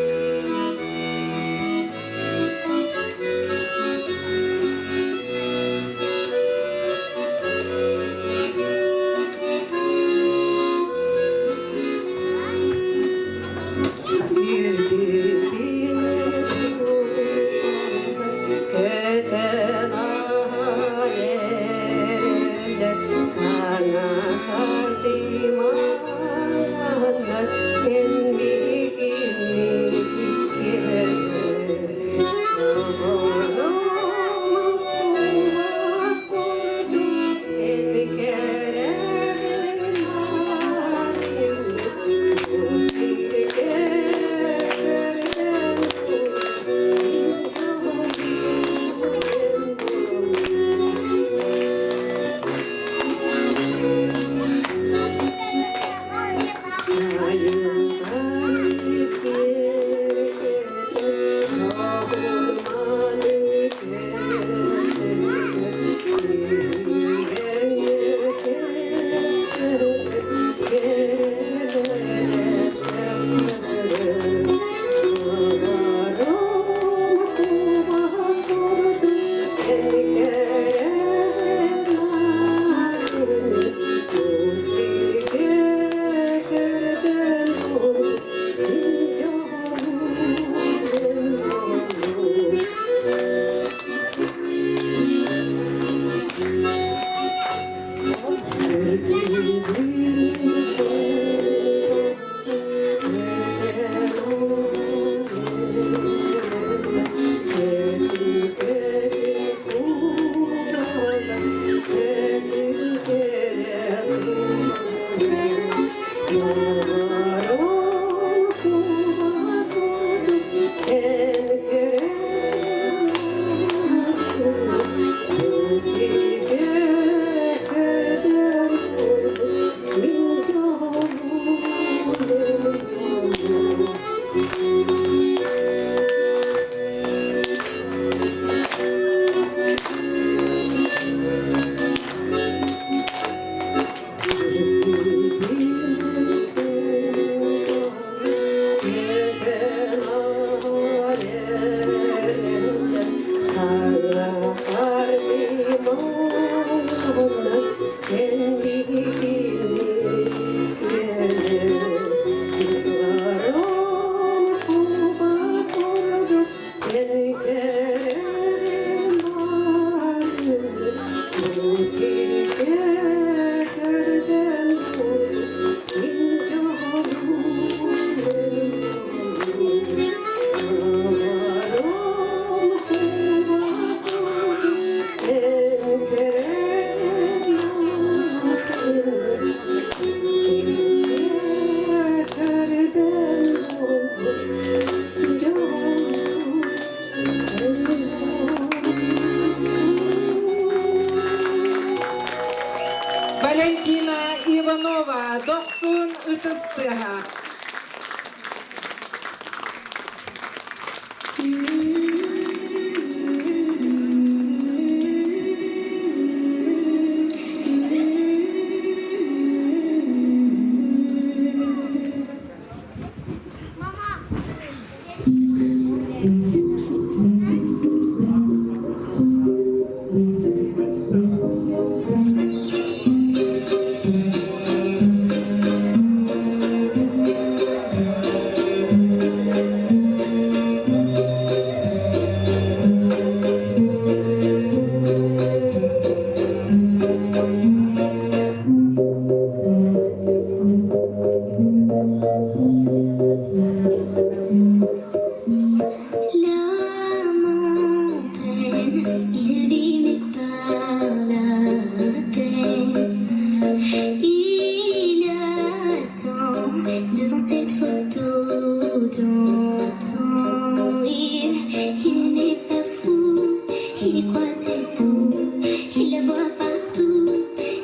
L'âme en peine, il vit mais par la peine. Il attend devant cette photo d'antan. Il n'est pas fou, il y croit, c'est tout. Il la voit partout,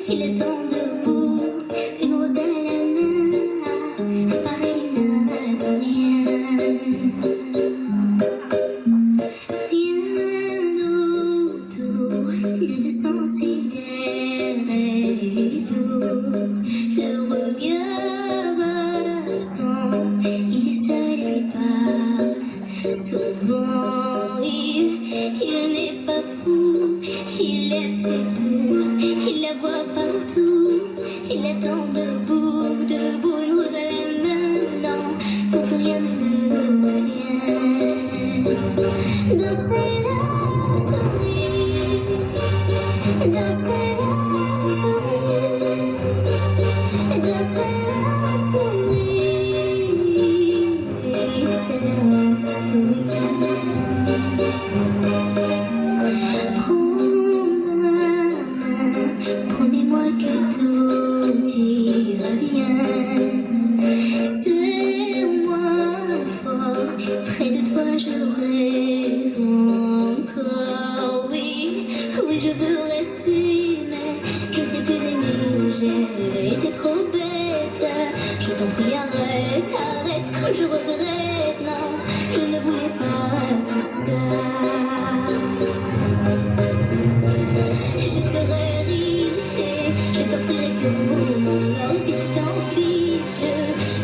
il attend debout, une rose à la main. À part elle, il n'attend rien. Rien d'autour n'a de sens et l'air est lourd. Le regard absent, il est seul et lui parle. Souvent, il n'est pas fou, il aime c'est tout. Il la voit partout, il attend debout, debout, une rose à la main. Non, non plus rien ne le retient. Dans sa love story, dans sa love story, dans sa love story, sa love story. Prends ma main, promets-moi que tout ira bien. Serre-moi fort, près de toi je rêve encore. Oui, oui, je veux rester, mais je ne sais plus aimer. J'ai été trop bête. Je t'en prie, arrête, arrête, comme je regrette. Non, je ne voulais pas tout ça. Je serai riche et je t'offrirai tout mon or. Et si tu t'en fiches,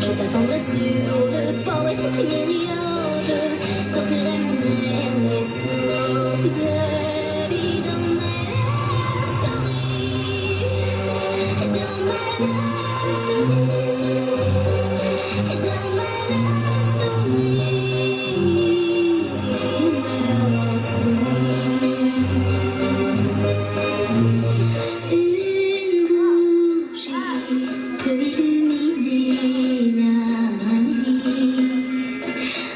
je t'attendrai sur le port. Et si tu m'ignores, je t'offrirai mon dernier souffle de vie dans ma love story. Dans ma love story. Dans ma love story. Ma love story. Une bougie peut illuminer la nuit.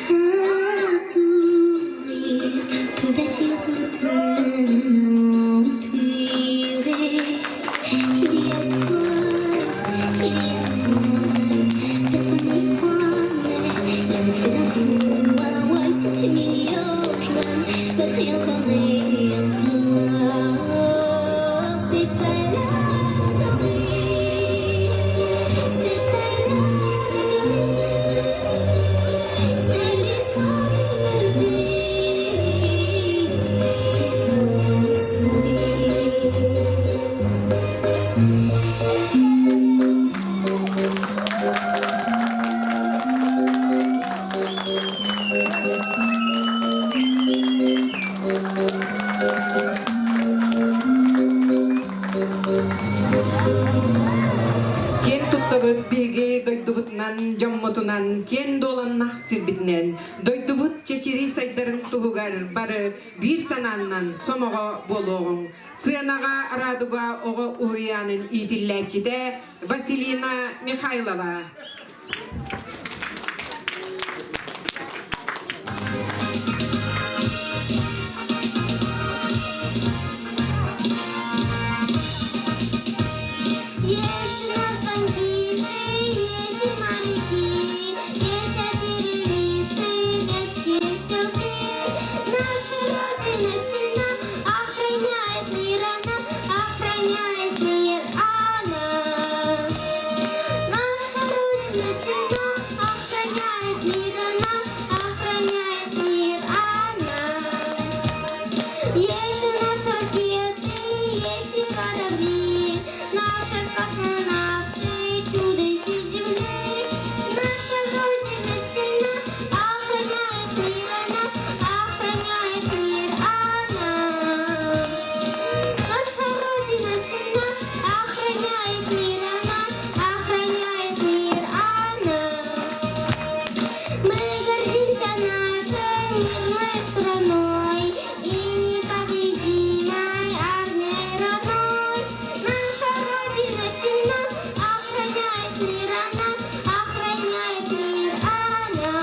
Un sourire peut bâtir tout un empire. Il y a toi, il y a moi. Personne n'y croit, mais l'amour fait d'un fou un roi. Si tu m'ignores, je me battrai encore et encore. C'est ta love story, c'est ta love story, c'est l'histoire d'une vie. Love story. Киэн туттабыт биһиги дойдубутунан, дьоммутунан, киэн дуоланнах сирбитинэн, дойдубут чэчири сайдарын туһугар бары биир санааннан сомоҕо буолуоҕуҥ. Сыанаҕа Радуга оҕо уһуйаанын иитиллээччитэ Василина Михайлова. Есть у нас бандиты, есть и моряки, есть артиллеристы, меткие стрелки. Наша Родина сильна, охраняет мир она, охраняет мир она. Наша Родина мирной страной и непобедимой армией родной. Наша Родина сильна, охраняет мир она, охраняет мир она.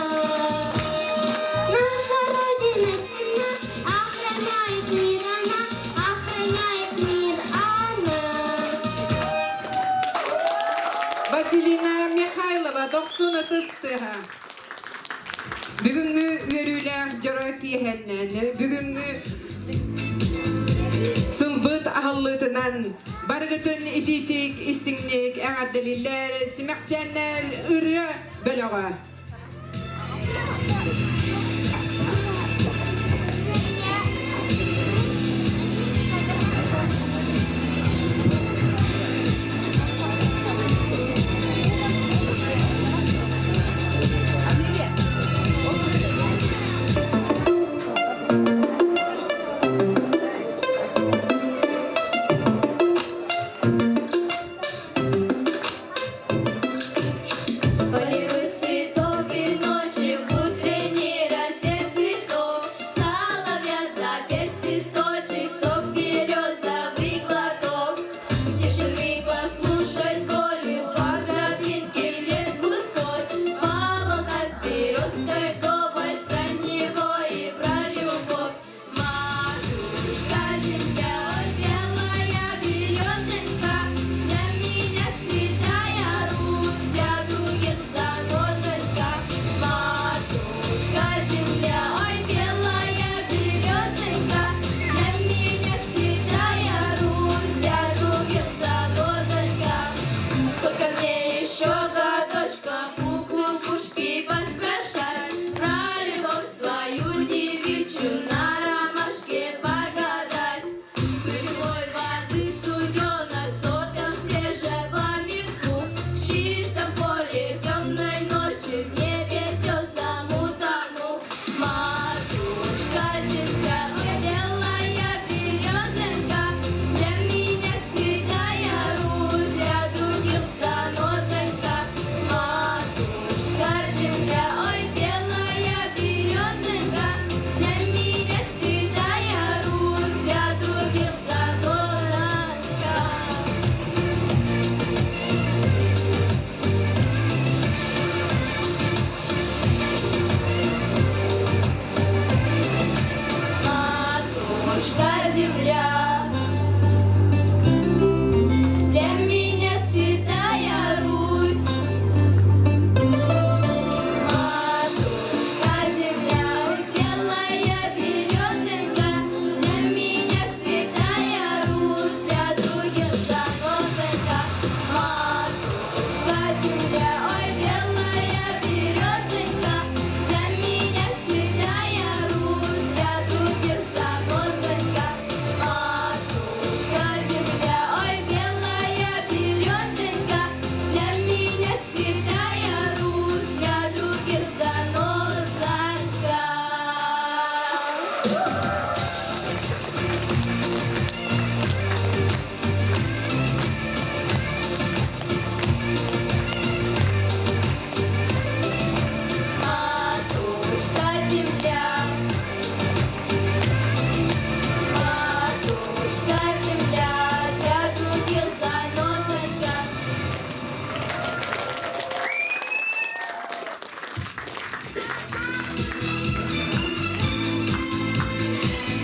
Наша Родина сильна, охраняет мир она, охраняет мир она. Василина Михайлова, дохсун ытыс тыаһа. Бүгүҥҥү үөрүүлээх дьоро киэһэннэн, бүгүҥҥү сылбыт аһыллыытынан барыгытын итиитик, истиҥник эҕэрдэлииллэр, симэхчээннэр ырыа бөлөҕө. Полевой цветок и ночи в утренней росе цветок, Соловья запев свисточек, сок березовый глоток. Тишины послушать волю по тропинке в лес густой, Поболтать с березкой вдоволь про него и про любовь. Матушка земля, ой, белая березонька, для меня святая Русь, для других занозонька. Матушка земля, ой, белая березонька, для меня святая Русь, для других занозонька. Сколько мне еще годочков у кукушки поспрашать, про любовь свою девичью на ромашке погадать. Ключевой воды студеной, соком свежего меху, В чистом поле в темной ночи, в небе звездном утону. Матушка земля, белая березонька, для меня святая Русь, для других занозонька. Матушка земля, ой, белая березонька, для меня святая Русь, для других занозонька. Матушка земля, для меня святая Русь. Матушка земля, ой, белая березонька, для меня святая Русь, для других занозонька. Матушка земля, ой, белая березонька, для меня святая Русь, для других занозонька. Матушка земля, ой, белая березонька, для меня святая Русь, для других занозонька. Матушка земля, матушка земля, для других занозонька.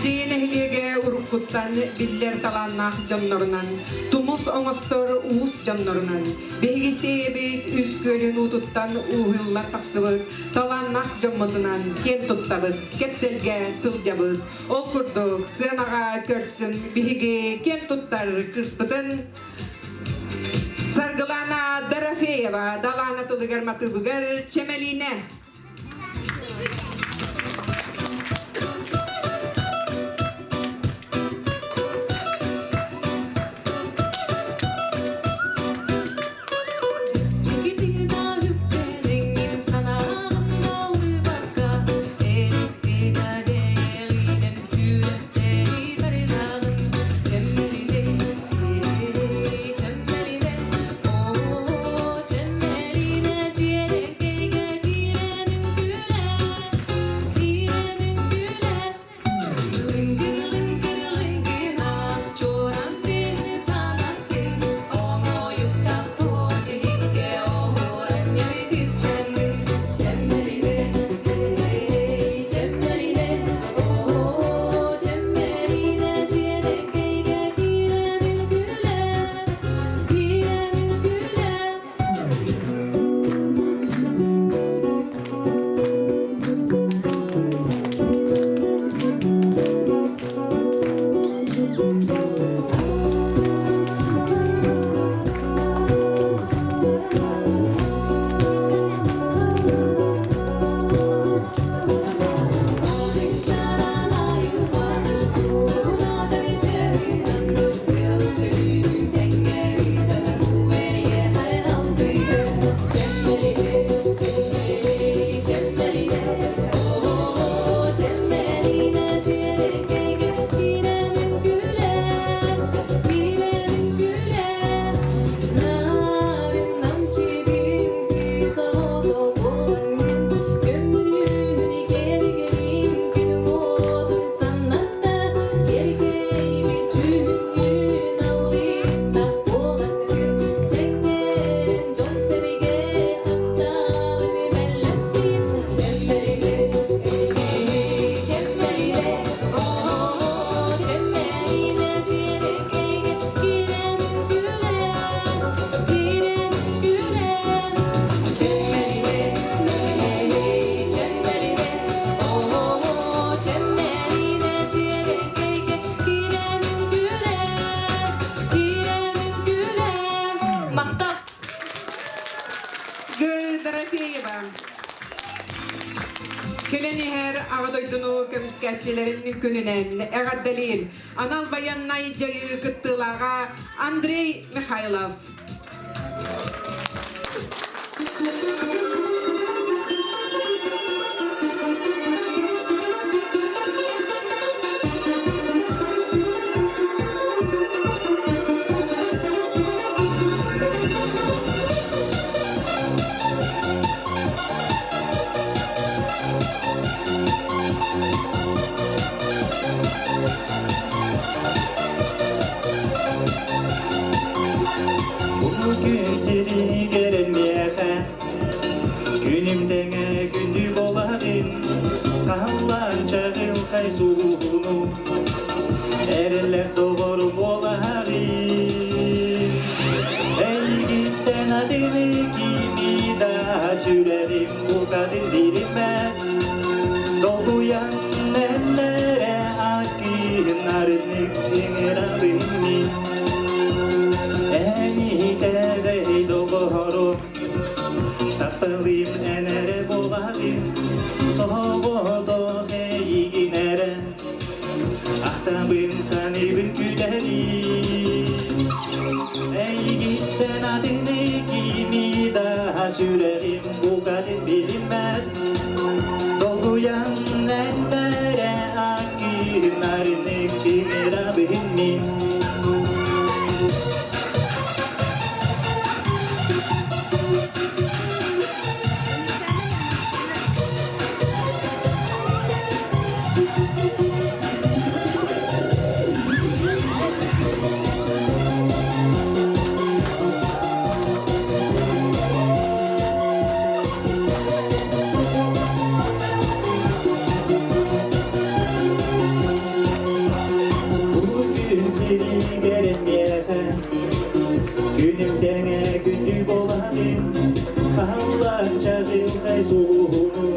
Сиэн нэһилиэгэ уруккуттан биллэр талааннаах дьоннорунан, тумус оҥостор уус дьоннорунан, биһиги Сиэйэбит үс күөлүн уутуттан ууһуллан тахсыбыт талааннаах дьоммутунан киэн туттабыт, кэпсэлгэ сылдьабыт. Ол курдук сыанаҕа көрсүн биһиги киэн туттар кыыспытын Саргылана Дорофеева Далаана тылыгар матыыбыгар Чэмэлиинэ. Чэмэлинэ, Кэлэн иһэр Аҕа дойдуну көмүскээччилэрин күнүнэн эҕэрдэлиир анал байыаннай дьайыы кыттыылааҕа Андрей Михайлов. Күн сиригэр миэхэ Күнүм тэҥэ күндү буолаҕын Хаһаллаан чаҕылхай сууну Эрэллэр доҕору буолаҕын Эйигиттэн атыны кими да сүрэрим букатын билиммэт Долгуйан эннэрэ аккыһыннарыннык ыҥырабын мин Эниитэрэй доҕору Тапталым эн эрэ буолаҕын Соҕотох эйигин эрэ Ахтабын саныыбын күүтэбин Эйигиттэн атыны кими да сүрэҕим букатын билиммэт Долгуйан эн эрэ аккыһыннарыннык ыҥырабын мин. Күн сиригэр миэхэ Күнүм тэҥэ күндү буолаҕын Хаһаллан чаҕылхай сулуһуну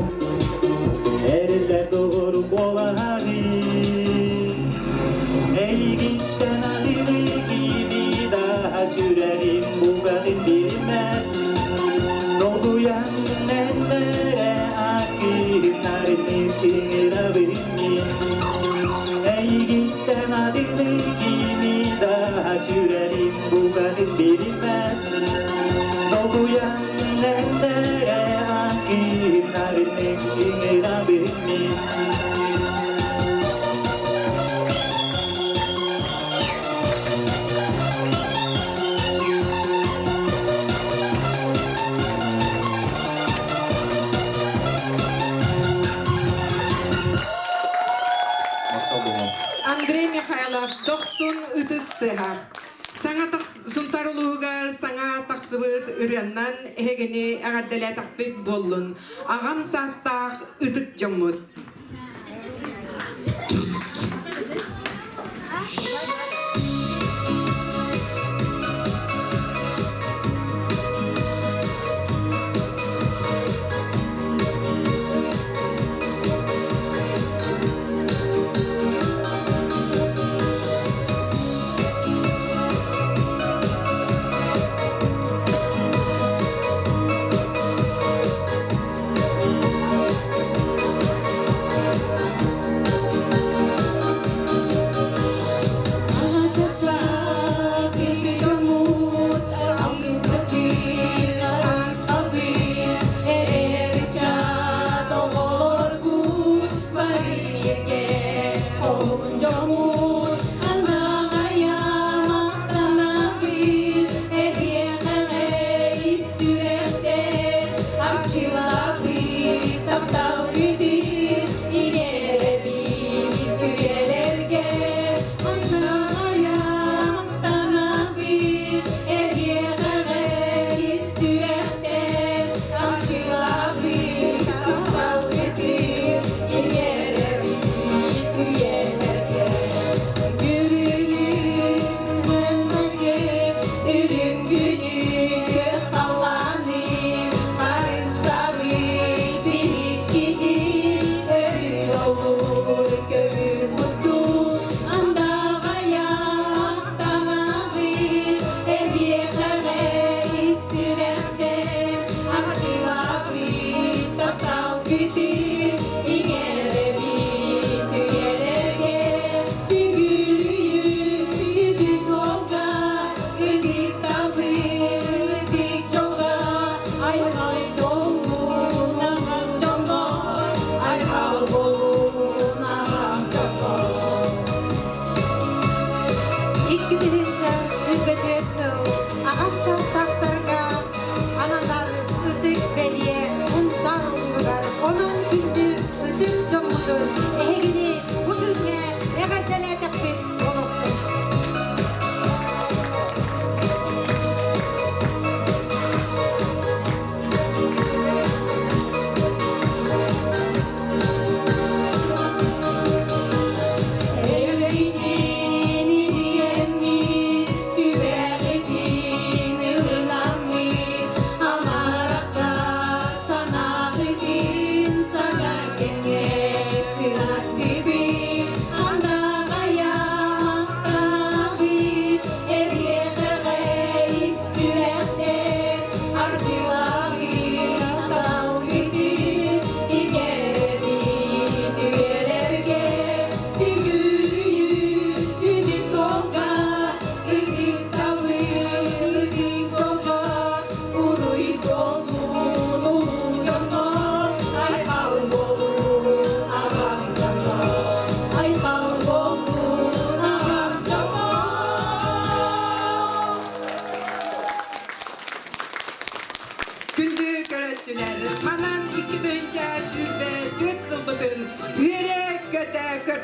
Эрэллэр доҕору буолаҕын Эйигиттэн атыны кими да сүрэрим букатын билиммэт Долгуйан эннэрэ аккыһыннарыны ыҥырабын мин Эйигиттэн атыны кими да сүрэрим букатын билиммэт Долгуйан эннэрэ аккыһыннарыны ыҥырабын мин. Андрей Михайлов дохсун ытыс тыаһа. Саҥа Сунтар улууһугар саҥа тахсыбыт ырыаннан эһигини эҕэрдэлээтэхпит буоллун. Аҕам саастаах ытык дьоммут.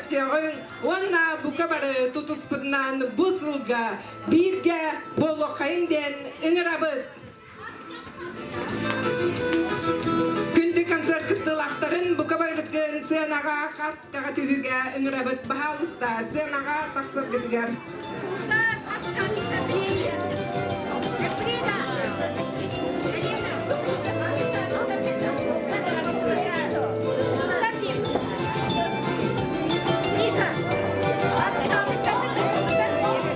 Көрсүөҕүҥ уонна бука бары тутуспутунан бу сылга бииргэ буолуоххайыҥ диэн ыҥырабыт. Күндү концерт кыттыылаахтарын бука барыгытын сыанаҕа, хаартыскаҕа түһүүгэ ыҥырабыт. Баһаалыста, сыанаҕа тахсаргытыгар.